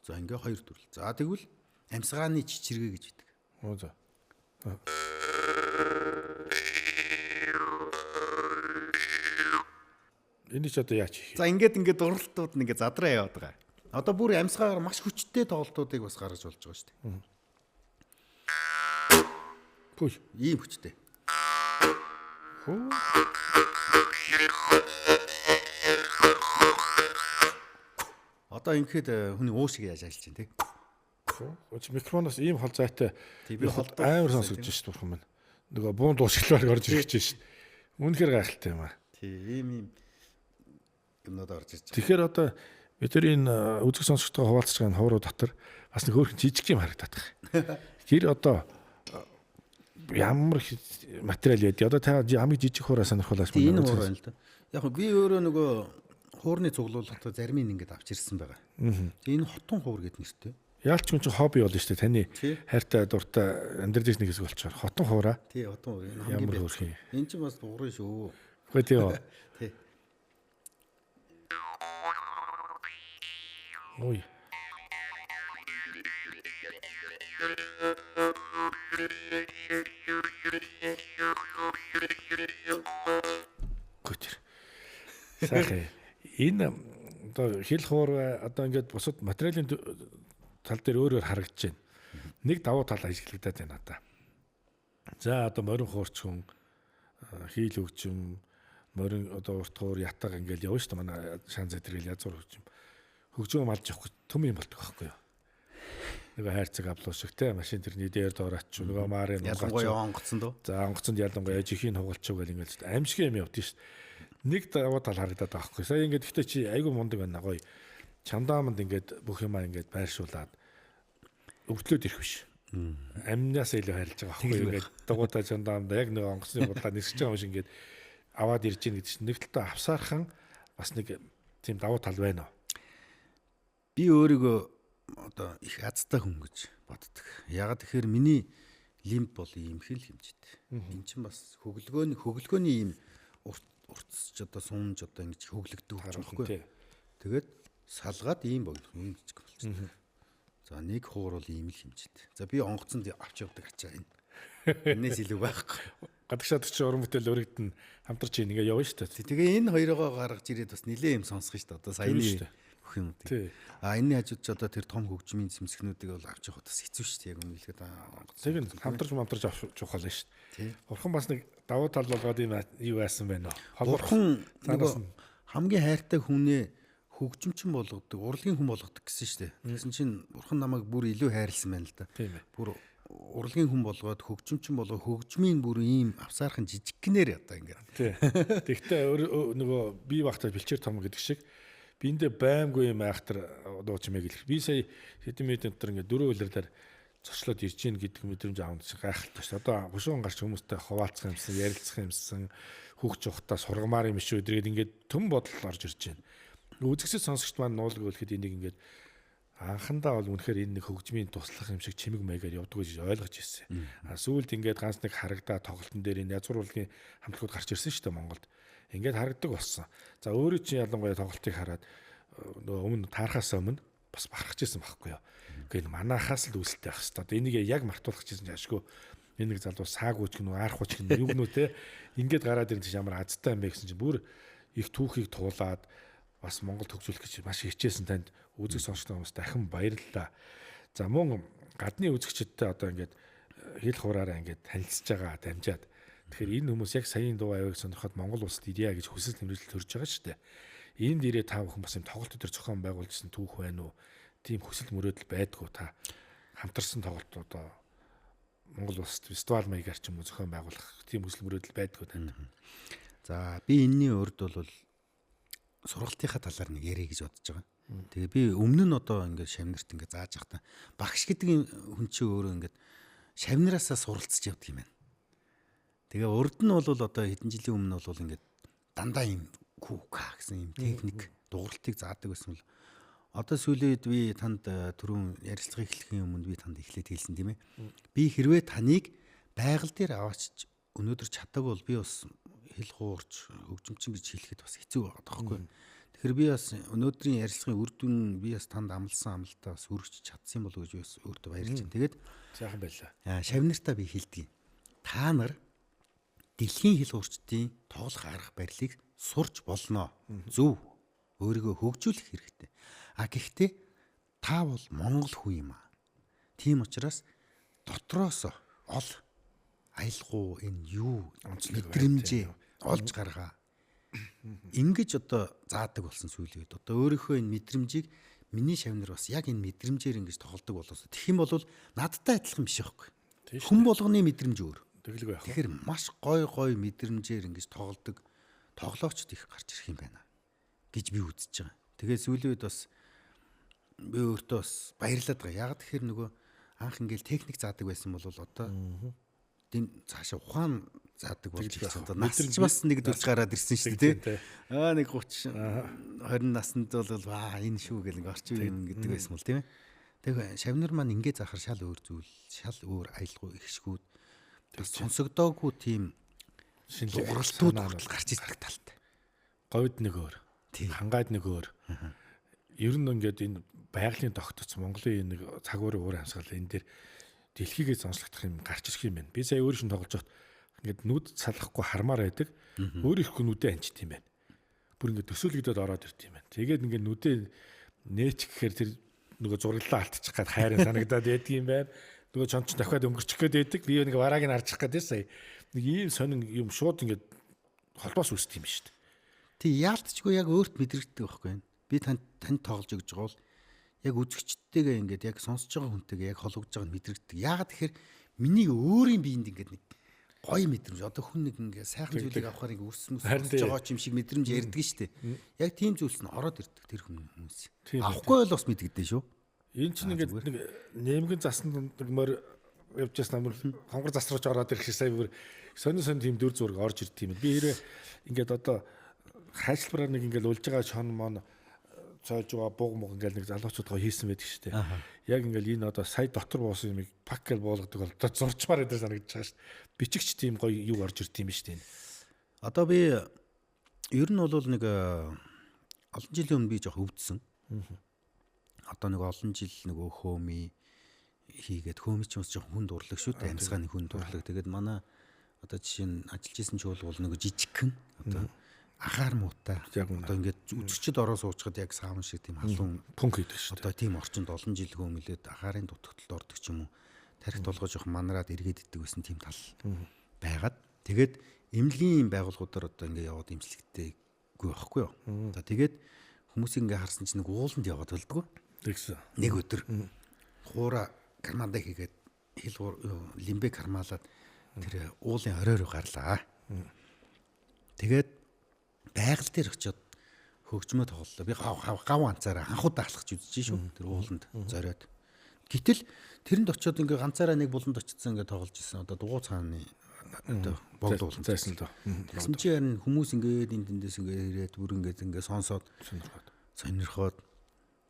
За ингээ хоёр төрөл. За тэгвэл амьсгааны чичиргээ гэж байдаг. Оо за. Энийг ч одоо яаж хийх вэ? За ингээд ингээд дурлалтууд нь ингээд задраа яваад байгаа. Одоо бүр амьсгаагаар маш хүчтэй тоглолтуудыг бас гаргаж болж байгаа шүү дээ. Пүй. Ийм хүчтэй. Одоо ингээд хүний уу шиг яаж ажиллаж байна те. Үгүй микрофоноос ийм хол зайтай би амар сонсогдож шít бурхан минь. Нөгөө буун дуушглаар орж ирэх гэж шít. Үнэхээр гайхалтай юм аа. Тий, ийм юмнууд орж ирж байгаа. Тэгэхээр одоо бид нар энэ үзэг сонсогчтойгоо хуваалцж байгаа энэ ховруу дотор бас нэг хөөрхөн жижиг юм харагдаад байгаа. Тэр одоо ямар материал яд. Одоо та хамгийн жижиг хуураа сонирхолоос байна. Энэ хуур байна л да. Яг би өөрөө нөгөө хуурны цуглуулгад зарим нь ингээд авч ирсэн байгаа. Энэ хотон хуур гэдэг нэртэй. Яалч хүн чинь хобби болно шүү дээ. Таны хайртай дуртай амьдрал нэг хэсэг болчихоор хотон хуураа. Тий, хотон хуур. Энэ хамгийн хөөрхөн. Энэ чинь бас дуурай шүү. Үгүй тий. Тий. Ой. Гүтэр. Сайхан. Энэ одоо хэл хуур одоо ингээд бусад материалын тал дээр өөрөөр харагдаж байна. Нэг давуу тал ажиглагдаад байна надаа. За одоо морин хуурч хүн хийл хөгжим, морин одоо урт хуур, ятаг ингээл явна шүү дээ. Манай шан зэтрэл язгуур хөгжим. Хөгжим малж явах төм юм болдог байхгүй юу? Нөгөө хайрцаг авлуу шиг те машин тэрний дээр доорооч нөгөө марын ялангуяа онгоцонд. За онгоцонд ялангуяа жихийн хугалч гэл ингээл аимшиг юм явдсан шүү дээ. Нэг давуу тал харагдаад байгаа байхгүй. Сая ингээд гэхдээ чи айгүй мундаг байна гоё. Чамдааманд ингээд бүх юмаа ингээд байршуулад өвдлөөд ирэх биш. Амнаас илүү харилж байгаа байхгүй. Ингээд дугуйтай чамдаамд яг нэг онгоцны бодлоо нисэж байгаа юм шиг ингээд аваад ирж гин гэдэг чинь нэг талдаа авсаархан бас нэг тийм давуу тал байна уу? Би өөрийгөө одоо их азтай хүн гэж боддог. Ягаад тэгэхээр миний лимб бол ийм хэл хэмжээтэй. Энд чинь бас хөглөгөөний ийм уртсч одоо сунж одоо ингэж хөглөгдөг байхгүй. Тэгээд салгаад ийм богино ийм жижиг болчихсон. За нэг хуур бол ийм л хэмжээтэй. За би онгоцонд авч явдаг ачаа энэ. Энээс илүү байхгүй. Гадагшаад чи уран бүтээл өргөдөн хамтарч ийн ингээ явна шүү дээ. Тэгээ энэ хоёроо гаргаж ирээд бас нилээ юм сонсох шүү дээ. Одоо саяны бүх юм. А энэний хажууд ч одоо тэр том хөгжмийн зэмсгнүүдийг бол авч явах бас хэцүү шүү дээ. Яг үнэ хэлэхэд онгоцон. Тэр хамтарч мамтарч авч явах болно шүү дээ. Бурхан бас нэг давуу тал болгоод юм юу яасан байна вэ? Бурхан нөгөө хамгийн хайртай хүнээ хөгжимчин болгодог, урлагийн хүн болгодог гэсэн шүү дээ. Тэгсэн чинь бурхан намайг бүр илүү хайрлсан байна л да. Бүр урлагийн хүн болгоод хөгжимчин болгоо хөгжмийн бүр ийм авсаархан жижиггнээр одоо ингээд. Тий. Тэгтээ нөгөө би багтаа бэлчээр том гэдэг шиг биэндээ баймгүй юм айхтар дуу чимээг хэлэх. Би сая хэдэн минутын дотор ингээд дөрөв улирлаар зочлоод ирж гин гэдэг мэдрэмж авах чинь гайхалтай шүү. Одоо гушуун гарч хүмүүстэй хуваалцах юмсан, ярилцах юмсан, хүүхч ухтаа сургамаар юм шүү гэдгээд ингээд төм бодол орж ирж байна. Үзэгсэд сонсогчд маань нуулаг үлэхэд энийг ингээд анхандаа бол үнэхээр энэ нэг хөгжмийн туслах юм шиг чимэг маягаар явдаг гэж ойлгож ирсэн. А сүүлд ингээд ганц нэг харагдаа тоглолтын дээр энэ язгуур урлагийн хамтлагууд гарч ирсэн шүү дээ Монголд. Ингээд харагдаг болсон. За өөрөө чинь ялангуяа тоглолтыг хараад нөгөө өмнө таархаас өмнө бас бахархаж ирсэн байхгүй юу. Гэхдээ энэ манайхаас л үүсэлтэй байх хэвээр. Одоо энийг яг мартуулах гэсэн чинь ашгүй. Энэ нэг залуу саагүй ч гэнүү, аарахгүй ч гэнүү юу гэнүү те. Ингээд гараад ирэн чинь ямар азтай юм бэ гэсэн чинь бүр их түүхийг туулаад бас Монгол төгсүүлэх гэж маш хичээсэн танд үзэг сонсогч хүмүүс дахин баярлалаа. За мөн гадны үзэгчдтэй одоо ингээд хэл хуураараа ингээд танилцж байгаа дамжаад. Тэгэхээр энэ хүмүүс яг саяын дуу авиг сонирхоод Монгол улсад ирье гэж хүсэл тэмдэглэл төрж байгаа шүү дээ. Энд ирээ та бүхэн бас юм тоглолт өдр зохион байгуулжсэн түүх байна уу? Тийм хүсэл мөрөөдөл байдгүй та хамтарсан тоглолт одоо Монгол улсад фестивал маягаар ч юм уу зохион байгуулах тийм хүсэл мөрөөдөл байдгүй танд. За би энэний урд бол сургалтынхаа талаар нэг ярих гэж бодож байгаа. Тэгээ би өмнө нь одоо ингээд шавнарт ингээд зааж явахдаа багш гэдэг хүн чинь өөрөө ингээд шавнараасаа суралцж явдаг юм байна. Тэгээ урд нь бол одоо хэдэн жилийн өмнө бол ингээд дандаа юм күка гэсэн юм техник дууралтыг заадаг байсан бол одоо сүүлийн үед би танд түрүүн ярилцлага эхлэхийн өмнө би танд эхлээд хэлсэн тийм ээ. Би хэрвээ таныг байгаль дээр аваачч өнөөдөр чаддаг бол би бас хэл хуурч хөгжимчин гэж хэлэхэд бас хэцүү байгаа байхгүй. Тэгэхээр би бас өнөөдрийн ярилцлагын үр дүн би бас танд амласан амлалтаа бас хүргэж чадсан болов уу гэж бас өөртөө баярлж байна. Тэгээд сайхан байлаа. Шавнартаа би хэлдэг. Та нар дэлхийн хэл хуурчдын тоглох арга барилыг сурч болно. Зөв. Өөрийгөө хөгжүүлэх хэрэгтэй. А гэхдээ та бол монгол хүн юм аа. Тийм учраас дотроос ол аялгуу энэ юу мэдрэмжээ Олж гаргаа. Ингэж одоо заадаг болсон сүүлийн үед. Одоо өөрийнхөө энэ мэдрэмжийг миний шавнар бас яг энэ мэдрэмжээр ингэж тоглодог болоос. Тэгэх юм бол надтай адилхан биш байхгүй. Хүн болгоны мэдрэмж өөр. Тэгэлгүй яах. Тэгэхээр маш гой гой мэдрэмжээр ингэж тоглодог тоглоочд их гарч ирэх юм байна гэж би үзэж байгаа. Тэгээ сүүлийн үед бас би өөртөө бас баярлаад байгаа. Яг тэгэхээр нөгөө анх ингээл техник заадаг байсан бол одоо дэм цаашаа ухаан заадаг болж ирсэн. Одоо нас ч бас нэг дүрж гараад ирсэн шүү дээ, тий. Аа нэг 30 20 наснд бол аа энэ шүү гэл ингээ орчин үе юм гэдэг байсан бол тийм ээ. Тэгээ шавнар маань ингээ заахар шал өөр зүйл, шал өөр аялгау ихшгүүд бас сонсогдоогүй тийм Шинэлэг дууралтууд хүртэл гарч ирдэг талтай. Говьд нэг өөр. Хангайд нэг өөр. Ер нь ингээд энэ байгалийн тогтоц Монголын нэг цаг уурын уур амьсгал энэ дээр дэлхийгээ сонслогдох юм гарч ирэх юм байна. Би сая өөр шин тоглож байхад ингээд нүд салахгүй хармаар байдаг. Өөр ихгүй нүдээ анчт юм байна. Бүр ингээд төсөөлөгдөд ороод ирт юм байна. Тэгээд ингээд нүдээ нээч гэхээр тэр нөгөө зураглалаа алдчих гад хайрын санагдаад байдаг юм байна. Нөгөө чонч дахиад өнгөрчих гээд байдаг. Би нэг варааг нь харчих гээд сая. Нэг ийм сонин юм шууд ингээд холбоос үүсдэг юм шүү дээ. Тий, яалтчгүй яг өөрт мэдрэгддэг байхгүй юу? Би танд тоглож өгч байгаа бол яг үзэгчдтэйгээ ингээд яг сонсож байгаа хүнтэйгээ яг холбогдож байгаа нь мэдрэгддэг. Яагаад тэгэхээр миний өөрийн биед ингээд нэг гоё мэдрэмж. Одоо хүн нэг ингээд сайхан зүйлийг авахаар ингээд үс мүс өсөж байгаа ч юм шиг мэдрэмж ярьдаг шүү дээ. Яг тийм зүйлс нь ороод ирдэг тэр хүмүүс. Авахгүй бол бас мэдэгдэн шүү. Энэ чинь ингээд нэг нэмгэн засанд нэг морь явж байсан амар хонгор зас рууч ороод ирэх шиг сая бүр сонин сонин тийм дүр зураг орж ирд юм. Би хэрэг ингээд одоо хайшлбараар нэг ингээд улж байгаа шон мон цоож байгаа буг муг ингээд нэг залуучуудгаа хийсэн байдаг шүү дээ. Яг ингээд энэ одоо сая дотор буусан юмыг пак гэл буулгадаг бол одоо зурчмаар эдэр санагдаж байгаа шүү дээ. Бичигч тийм гоё юу орж ирд юм шүү дээ. Одоо би ер нь бол нэг олон жилийн өмнө би жоох өвдсөн. Одоо нэг олон жил нөгөө хөөми хийгээд хөөми ч бас жоох хүн дурлаг шүү дээ. Амьсгааны хүн дурлаг. Тэгээд манай одоо жишээ нь ажиллаж исэн чуулга бол нөгөө жижигхэн одоо ахаар муутай. Одоо ингээд үзэгчд ороо суучхад яг саавн шиг тийм халуун пүнк хийдэг шүү дээ. Одоо тийм орчинд олон жил хөөмөлөөд ахаарын дутагталд ордог ч юм уу. Тарих толгой жоох манраад эргээд иддэг байсан тийм тал байгаад тэгээд эмнэлгийн байгууллагуудаар одоо ингээд яваад эмчлэгдээгүй байхгүй юу. За тэгээд хүмүүс ингээд харсан чинь нэг ууланд яваад болдгоо. Тэгсэн. Нэг өдөр хуура кармандаа хийгээд хил лимбэ кармалаад тэр уулын орой руу гарлаа. Тэгээд байгаль дээр очиод хөгжмөө тоглолоо. Би гав ганцаараа анхудаа алхаж үзэж шүү. Тэр ууланд зориод. Гэтэл тэрэнд очиод ингээ ганцаараа нэг буланд очсон ингээ тоглож исэн. Одоо дугуй цааны одоо богд ууланд зайсан л доо. Тэгсэн чи харин хүмүүс ингээд энэ тэндээс ингээ ирээд бүр ингээд ингээ сонсоод сонирхоод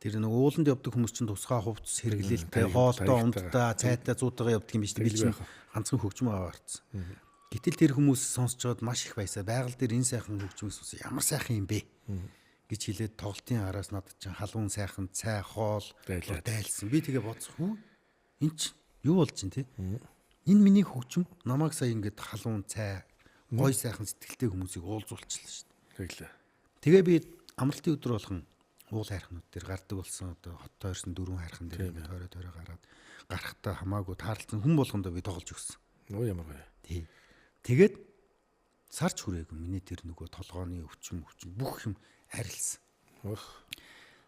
тэр нэг ууланд явдаг хүмүүс чинь тусгай хувцас хэрэглээлтэй хоолтой унтдаа цайтай зуутайгаа явдаг юм биш. Би чинь ганцхан хөгжмөө аваа гарцсан. Гэтэл тэр хүмүүс сонсож байгаад маш их баясаа. Байгаль дээр энэ сайхан хөгжмийг сонссон ямар сайхан юм бэ гэж хэлээд тоглолтын араас надад чинь халуун сайхан цай хоол дайлсан. Би тэгээ бодсон хүү эн чинь юу болж чинь те? Энэ миний хөгжим намайг сая ингээд халуун цай гой сайхан сэтгэлтэй хүмүүсийг уулзуулчихлаа шүү дээ. Тэглээ. Тэгээ би амралтын өдөр болгон уул хайрхнууд дээр гардаг болсон. Одоо хот тойрсон дөрвөн хайрхан дээр ингээд тойроо тойроо гараад гарахтаа хамаагүй таарлцсан хүн болгондоо би тоглож өгсөн. Нөө ямар гоё. Тий. Тэгээд сарч хүрээгүй миний тэр нөгөө толгооны өвчин бүх юм арилсан. Өөх.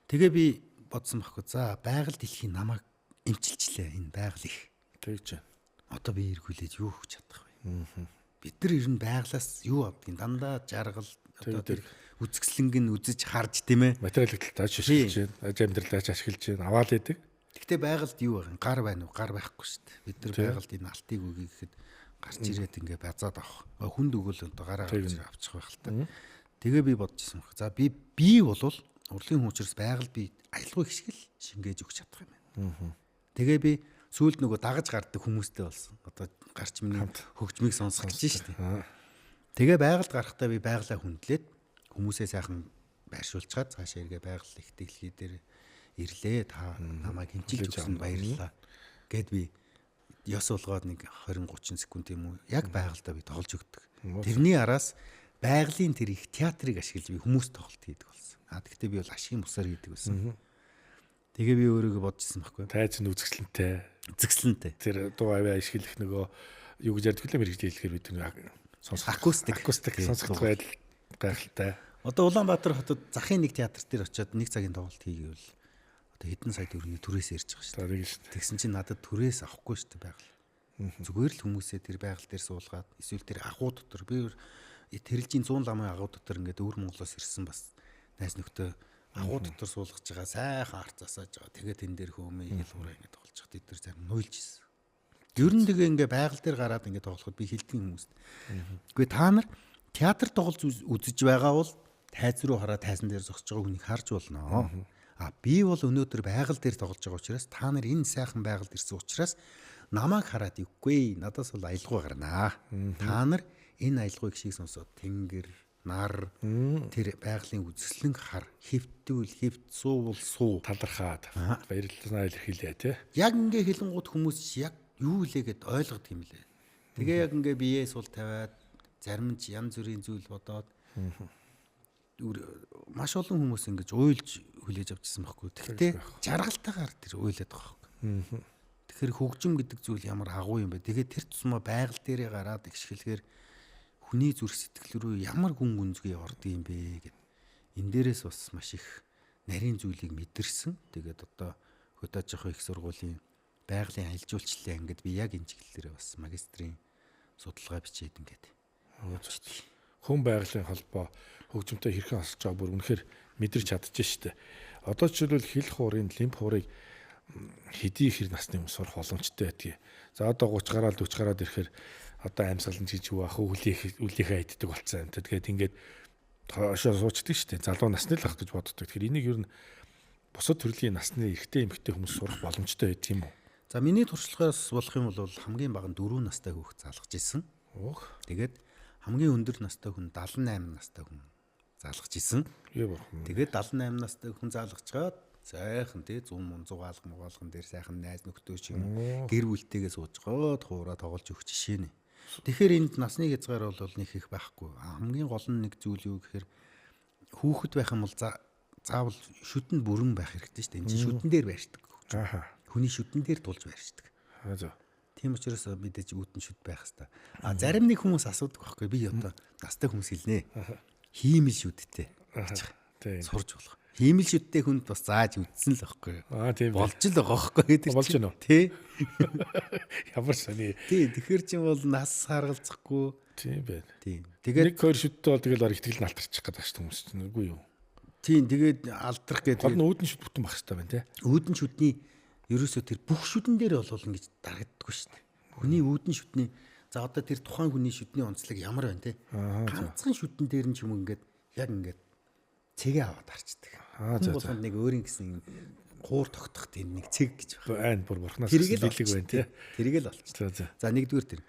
Тэгээ би бодсон байхгүй. За байгаль дэлхийн намайг эмчилчлээ. Энэ байгаль их. Тэгж. Одоо би эргүүлээд юу өгч чадах вэ? Бид нар ер нь байгалаас юу авдгийг дандаа жаргал одоо тэр үзэсгэлэнг нь үзэж харж тийм ээ. Материал талдаа ашиглаж байна. Аж амьдралдаа ашиглаж байна. Аваал идэг. Гэхдээ байгальд юу байгаа юм? Гар байна уу? Гар байхгүй шүү дээ. Бид нар байгальд энэ алтыг үгүй гэхэд гарч ирээд ингээ базаад авах. Хүнд өгөөл одоо гараа гарч авчих байх л та. Тэгээ би бодож исэн баг. За би болвол урлагийн хүн учраас байгаль би аялгау их шиг л шингээж өгч чадах юм байна. Тэгээ би сүүлд нөгөө дагаж гардаг хүмүүстэй болсон. Одоо гарч миний хөгжмийг сонсох гэж шүү дээ. Тэгээ байгальд гарахдаа би байгалаа хүндлээд хүмүүсээ сайхан байршуулчаад цаашаа эргээ байгаль их дэлхий дээр ирлээ. Та намайг хэмчилж өгсөн баярлалаа гэд би ёс болгоод нэг 20 30 секунд юм уу яг байгальдаа би тоглож өгдөг. Тэрний араас байгалийн тэр их театрыг ашиглаж би хүмүүс тоглолт хийдэг болсон. А тэгтээ би бол ашигын бусаар хийдэг байсан. Тэгээ би өөрийгөө бодож ирсэн байхгүй. Тайзан үзэсгэлэнтэй. Үзэсгэлэнтэй. Тэр дуу аваа ашиглах нөгөө юу гэж ярьдаг лээ мэрэгжил хэлэхээр бид нэг Сонсох Акустик сонсогдох байдал гайхалтай. Одоо Улаанбаатар хотод захын нэг театр дээр очиод нэг цагийн тоглолт хийгээвэл одоо хэдэн сая төгрөгийн түрээс ярьж байгаа шүү дээ. Тэгсэн чинь надад түрээс авахгүй шүү дээ байгаль. Зүгээр л хүмүүсээ тэр байгаль дээр суулгаад эсвэл тэр агуу дотор би тэрэлжийн 100 ламын агуу дотор ингээд өвөр Монголоос ирсэн бас найз нөхдөд агуу дотор суулгаж байгаа сайхан арц асааж байгаа. Тэгээд энэ дээр хөөмөө хэл хураа ингээд тоглож байгаа. Тэд тэр зарим нуйлж ирсэн. Ер нь тэгээ ингээ байгаль дээр гараад ингээ тоглоход би хэлдэг хүмүүст. Үгүй та нар театр тоглож үзэж байгаа бол тайз руу хараад тайзан дээр зогсож байгаа хүнийг харж болно. А би бол өнөөдөр байгаль дээр тоглож байгаа учраас та нар энэ сайхан байгальд ирсэн учраас намайг хараад ивгүй. Надаас бол аялгау гарнаа. Та нар энэ аялгауг шиг сонсоод тэнгэр, нар, тэр байгалийн үзэсгэлэн хар, хэвтвэл хэвт, суувал суу. Талархаад баярлалаа илэрхийлээ тий. Яг ингээ хэлэнгуут хүмүүс яг юу лээ гэд ойлгодог юм лээ. Тэгээ яг ингээ биеэ сул тавиад зарим нь янз бүрийн зүйл бодоод маш олон хүмүүс ингэж уйлж хүлээж авчихсан байхгүй. Тэгтээ жаргалтайгаар тэр уйлаад байгаа байхгүй. Тэгэхээр хөгжим гэдэг зүйл ямар агуу юм бэ? Тэгээд тэр тусмаа байгаль дээрээ гараад ихшгэлгээр хүний зүрх сэтгэл рүү ямар гүн гүнзгий ордог юм бэ гэд. Энэ дээрээс бас маш их нарийн зүйлийг мэдэрсэн. Тэгээд одоо Хөдөөж их сургуулийн байгалийн аялал жуулчлалын ангид би яг энэ чиглэлээрээ бас магистрийн судалгаа бичээд ингээд хүн байгалийн холбоо хөгжимтэй хэрхэн холсож байгаа бүр үнэхээр мэдэрч чадчих штэ. Одоо жишээлбэл хил хуурын лимф хуурыг хэдий хэр насны хүмүүс сурах боломжтой байдгийг. За одоо 30 гараад 40 гараад ирэхээр одоо амьсгал нь жиж юу ах үлийнхээ иддэг болсон юм. Тэгээд ингээд хошоо суучдаг штэ. Залуу насны л ах гэж боддог. Тэгэхээр энийг ер нь бусад төрлийн насны эрэгтэй эмэгтэй хүмүүс сурах боломжтой байдаг юм уу? За миний туршлагаас болох юм бол хамгийн бага нь 4 настай хүүхэд залгаж исэн. Өөх. Тэгээд хамгийн өндөр настай хүн 78 настай хүн залгаж исэн. Тэгээд 78 настай хүн залгачгаад сайхан тий 100 мун 100 алга мугаалган дээр сайхан найз нөхдөө ч юм гэр бүлтэйгээ сууж гоод хуураа тоглож өгч жишээ нэ. Тэгэхээр энд насны хязгаар бол нэг их байхгүй. Хамгийн гол нь нэг зүйл юу гэхээр хүүхэд байх юм бол заавал шүдэнд бүрэн байх хэрэгтэй шүү дээ. Энд чинь шүдэн дээр байршдаг. Аа. Хүний шүдэн дээр тулж байршдаг. Аа зөв. Тийм учраас мэдээж үүдэн шүд байх хэвээр. А зарим нэг хүмүүс асуудаг байхгүй. Би одоо настай хүмүүс хэлнэ. Хиймэл шүдтэй гэж. Сурж болох. Хиймэл шүдтэй хүнд бас зааж үдсэн л байхгүй. Аа тийм. Болж л байгаа байхгүй гэдэг. Болж байна уу? Тий. Ямар сони. Тий, тэгэхээр чинь бол нас харгалзахгүй. Тийм байна. Тийм. Тэгээд нэг хоёр шүдтэй бол тэгэл баг итгэл нь алтарчих гэдэг шүү хүмүүс чинь үгүй юу? Тийм, тэгээд алдрах гэдэг. Гол нь үүдэн шүд бүтэн байх хэрэгтэй байна тий. Үүдэн шүдний ерөөсөө тэр бүх шүдэн дээр бол ингэж дарагддаггүй шүү дээ. Хүний үүдэн шүдний за одоо тэр тухайн хүний шүдний онцлог ямар байна те. Ганцхан шүдэн дээр нь ч юм ингээд яг ингээд цэгээ аваад харчдаг. Аа зөв. Болгонд нэг өөрийн гэсэн хуур тогтох тийм нэг цэг гэж байна. Айн бүр бурхнаас бэлэг байна те. Тэрийг л олчих. За нэгдүгээр тэр.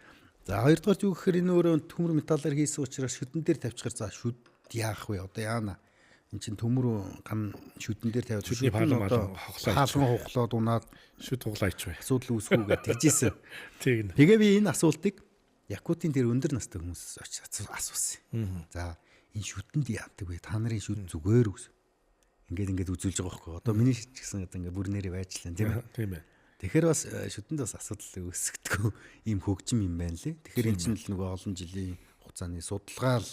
За хоёрдугаар юу гэхээр энэ өөрөө төмөр металлаар хийсэн учраас шүдэн дээр тавьчихаар за шүд яах вэ? Одоо яана. Эн чин төмөр ган шүдэн дээр тавиад шүдний паалан хаалган хохлоод унаад шүд хуглаа ичвэ. Асуудал үүсэх үү гэж тэгжсэн. Тийм. Тэгээ би энэ асуултыг Якутын тэр өндөр настай хүмүүсээс очиж асуусан. За энэ шүдэнд яадаг вэ? Та нарын шүд зүгээр үс. Ингээд ингээд үзүүлж байгаа байхгүй. Одоо миний шүд ч гэсэн одоо ингээд бүр нэрээ байжлаа тийм ээ. Тийм ээ. Тэгэхээр бас шүдэнд бас асуудал үүсгдэг ийм хөгжим юм байна лээ. Тэгэхээр энэ чинь л нөгөө олон жилийн хугацааны судалгаа л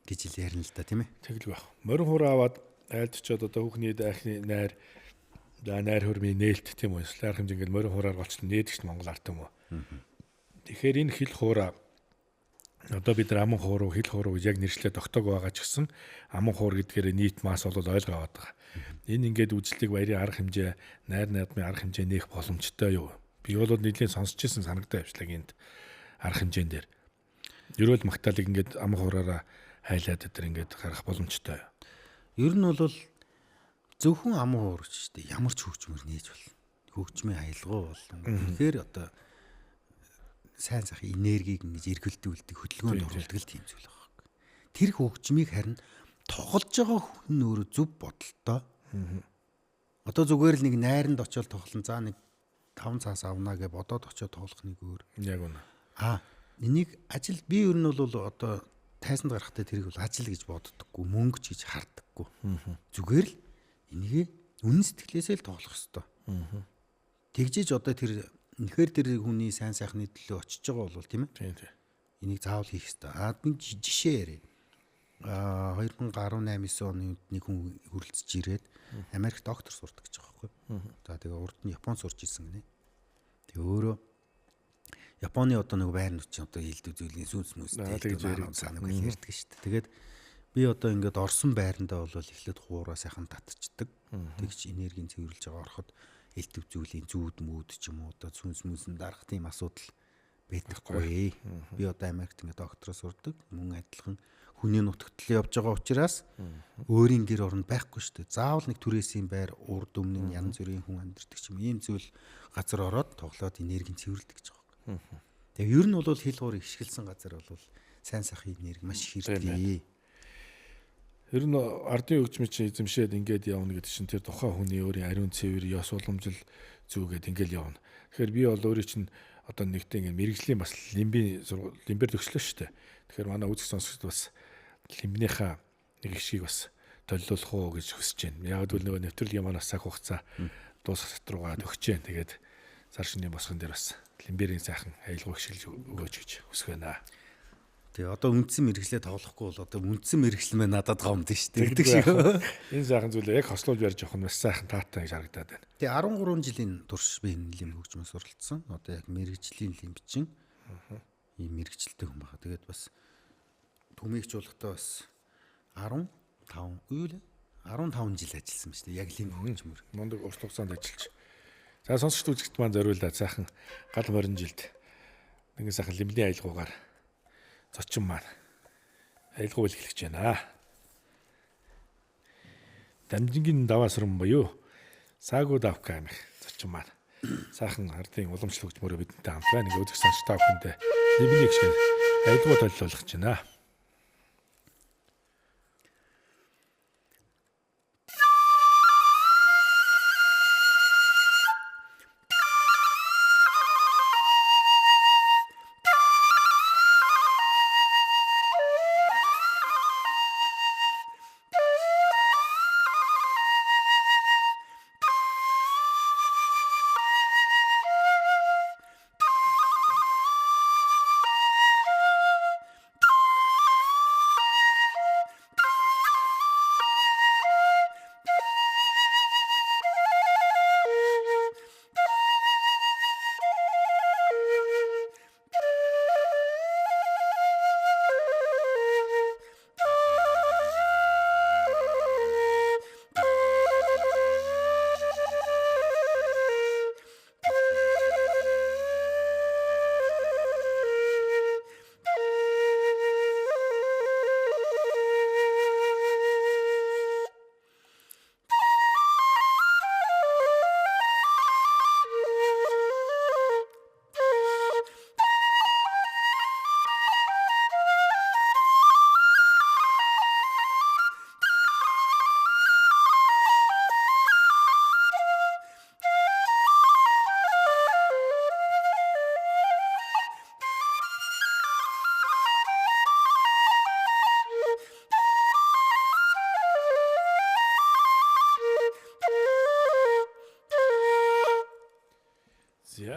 гэж л ярина л да тийм ээ. Тэгэл байх. Морин хураа аваад айлд очиод одоо хүүхний дайхны найр за найр хөрмийн нээлт тийм үү. Эсвэл арга хэмжээ ингээд морин хураар голчлон нээдэг чинь Монгол арт юм уу. Тэгэхээр энэ хил хуураа одоо бид нар аман хууруу хил хууруу гэж яг нэршлээ тогтоог байгаа ч гэсэн аман хуур гэдгээр нийт масс бол ойлгоо аваад байгаа. Энэ ингээд үйлчлэг баярын арга хэмжээ, найр наадмын арга хэмжээ нээх боломжтой юу? Би бол нэлийн сонсч ирсэн санагдаа явчлаа гинт арга хэмжээн дээр. Ерөөл магтаалыг ингээд аман хуураараа хайлаад өдр ингээд гарах боломжтой. Ер нь бол зөвхөн аман хуур ч шүү дээ. Ямар ч хөгжмөр нээж болно. Хөгжмийн аялгау болно. Тэгэхээр одоо сайн сайхан энергийг ингэж эргэлдүүлдэг, хөдөлгөөнд оруулдаг л тийм зүйл байгаа хэрэг. Тэр хөгжмийг харин тоглож байгаа хүн өөрөө зөв бодолтой. Одоо зүгээр л нэг найранд очиод тоглон за нэг 5 цаас авна гэж бодоод очиод тоглох нэг өөр. Яг үнэ. Аа энийг ажил би ер нь бол одоо тайзанд гарахтаа тэрийг бол ажил гэж боддоггүй, мөнгө ч гэж хардаггүй. Зүгээр л энийг үнэн сэтгэлээсээ л тоглох ёстой. Тэгжиж одоо тэр үнэхээр тэр хүний сайн сайхны төлөө очиж байгаа бол тийм ээ. Тийм тийм. Энийг заавал хийх ёстой. Аа нэг жишээ яриа. 2018 9 оны нэг хүн хүрэлцэж ирээд Америк доктор сурдаг гэж байгаа байхгүй. За тэгээ урд нь Японд сурч исэн гинэ. Тэгээ өөрөө Японы одоо нэг байрнууд чинь одоо хилд үзүүлийн сүнс мүс санаг ярьдаг шүү дээ. Тэгээд би одоо ингээд орсон байрандаа бол эхлээд хуураа сайхан татчихдаг. Тэгж энергийн цэвэрлж байгаа ороход элдв зүйлийн зүүд мүүд ч юм уу одоо сүнс мүнсэн дарах тийм асуудал байдаггүй. Би одоо Америкт ингээд доктороо сурдаг. Мөн адилхан хүний нутагтлал явж байгаа учраас өөрийн гэр оронд байхгүй шүү дээ. Заавал нэг түрээсийн байр урд өмнө нь янз бүрийн хүн амьдардаг ч юм ийм зүйл газар ороод тоглоод энергийн цэвэрлдэг гэж байгаа юм. Тэгээ ер нь бол хил гур ишгэлсэн газар бол сайн сайхан энерги маш их ирдэг. Ер нь ардын хөгжмийн чинь эзэмшээд ингээд явна гэдэг чинь тэр тухайн хүний өөрийн ариун цэвэр, ёс уламжил зүгээд ингээд явна. Тэгэхээр би бол өөрийн чинь одоо нэгтэй ингээд мэрэгжлийн бас лимбийн лимбэр төгслөө шүү дээ. Тэгэхээр манай үзэг сонсогчд бас лимбнийхаа нэг ишгийг бас толиулах уу гэж хүсэж байна. Яг гэвэл нөгөө нэвтрүүлгийн манай цаг хугацаа дуусах сат руугаа төгсөж байна. Тэгээд сар шинийн босгон дээр бас лимбэрийн сайхан аялгау хишгэлж өгөөч гэж хүсэх байна. Тэгээ одоо үндсэн мэрэгчлээ тоглохгүй бол одоо үндсэн мэрэгчлэн мэ надад гомд шүү дээ гэдэг шиг. Энэ сайхан зүйлээ яг хослуулж ярьж явах нь бас сайхан таатай гэж харагдаад байна. Тэгээ 13 жилийн турш би энэ лим хөгжмөөс суралцсан. Одоо яг мэрэгжлийн лимбчин ийм мэрэгчлээ хүн байгаа. Тэгээд бас түмээгч болохдоо бас 15 үйл 15 жил ажилласан ба шүү дээ. Яг лим хөгжмөр. Мундаг урт хугацаанд ажиллаж. За сонсогч үзэгчд маань зориулаад сайхан гал морин жилд нэгэн сайхан лимний аялгаугаар зочин маань аялгау эхлэж байна. Дамжингийн даваа сүрэн буюу Саагүй давка амих зочин маань сайхан ардын уламжлал хөгжмөрөө бидэнтэй хамт байна. Ингээ үзэх сонсогч та бүхэндээ лимний гişгээр аялгау толиулах гэж байна.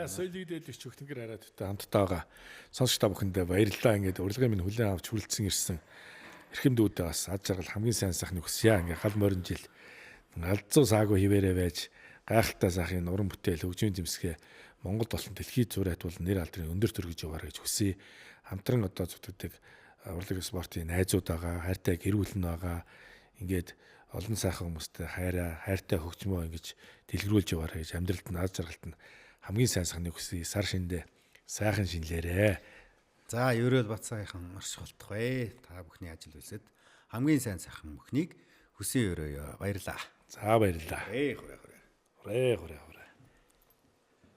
За соёлыг дээдлэгч Хөхтөнгөр хараад хамтдаа байгаа сонсогч та бүхэндээ баярлалаа. Ингээд урилгын минь хүлээн авч хүрэлцэн ирсэн эрхэм дүүдээ бас ад жаргал хамгийн сайн сайхныг хүсье. Ингээд гал морин жил галзуу саагүй хിവэрэ байж гайхалтай сайхын уран бүтээл хөгжмийн зэмсгээ Монгол болон дэлхийд зур айтвал нэр алдрын өндөр төргөж яваарай гэж хүсье. Хамтран одоо зүтгэдэг урлаг спортын найзууд байгаа, хайртай гэр бүл нь байгаа. Ингээд олон сайхан хүмүүстэй хайраа, хайртай хөгжмөө ингэж дэлгэрүүлж яваарай гэж амьдралд нь аз жаргалт нь хамгийн сайн сайхныг хүсье. Сар шиндээ сайхан шинлээрэ. За, ерөөл Батсайхан орших болтугай. Та бүхний ажил үйлсэд хамгийн сайн сайхан бүхнийг хүсэн өрөөё. Баярлалаа. За, баярлалаа. Хурээ хурээ. Хурээ хурээ.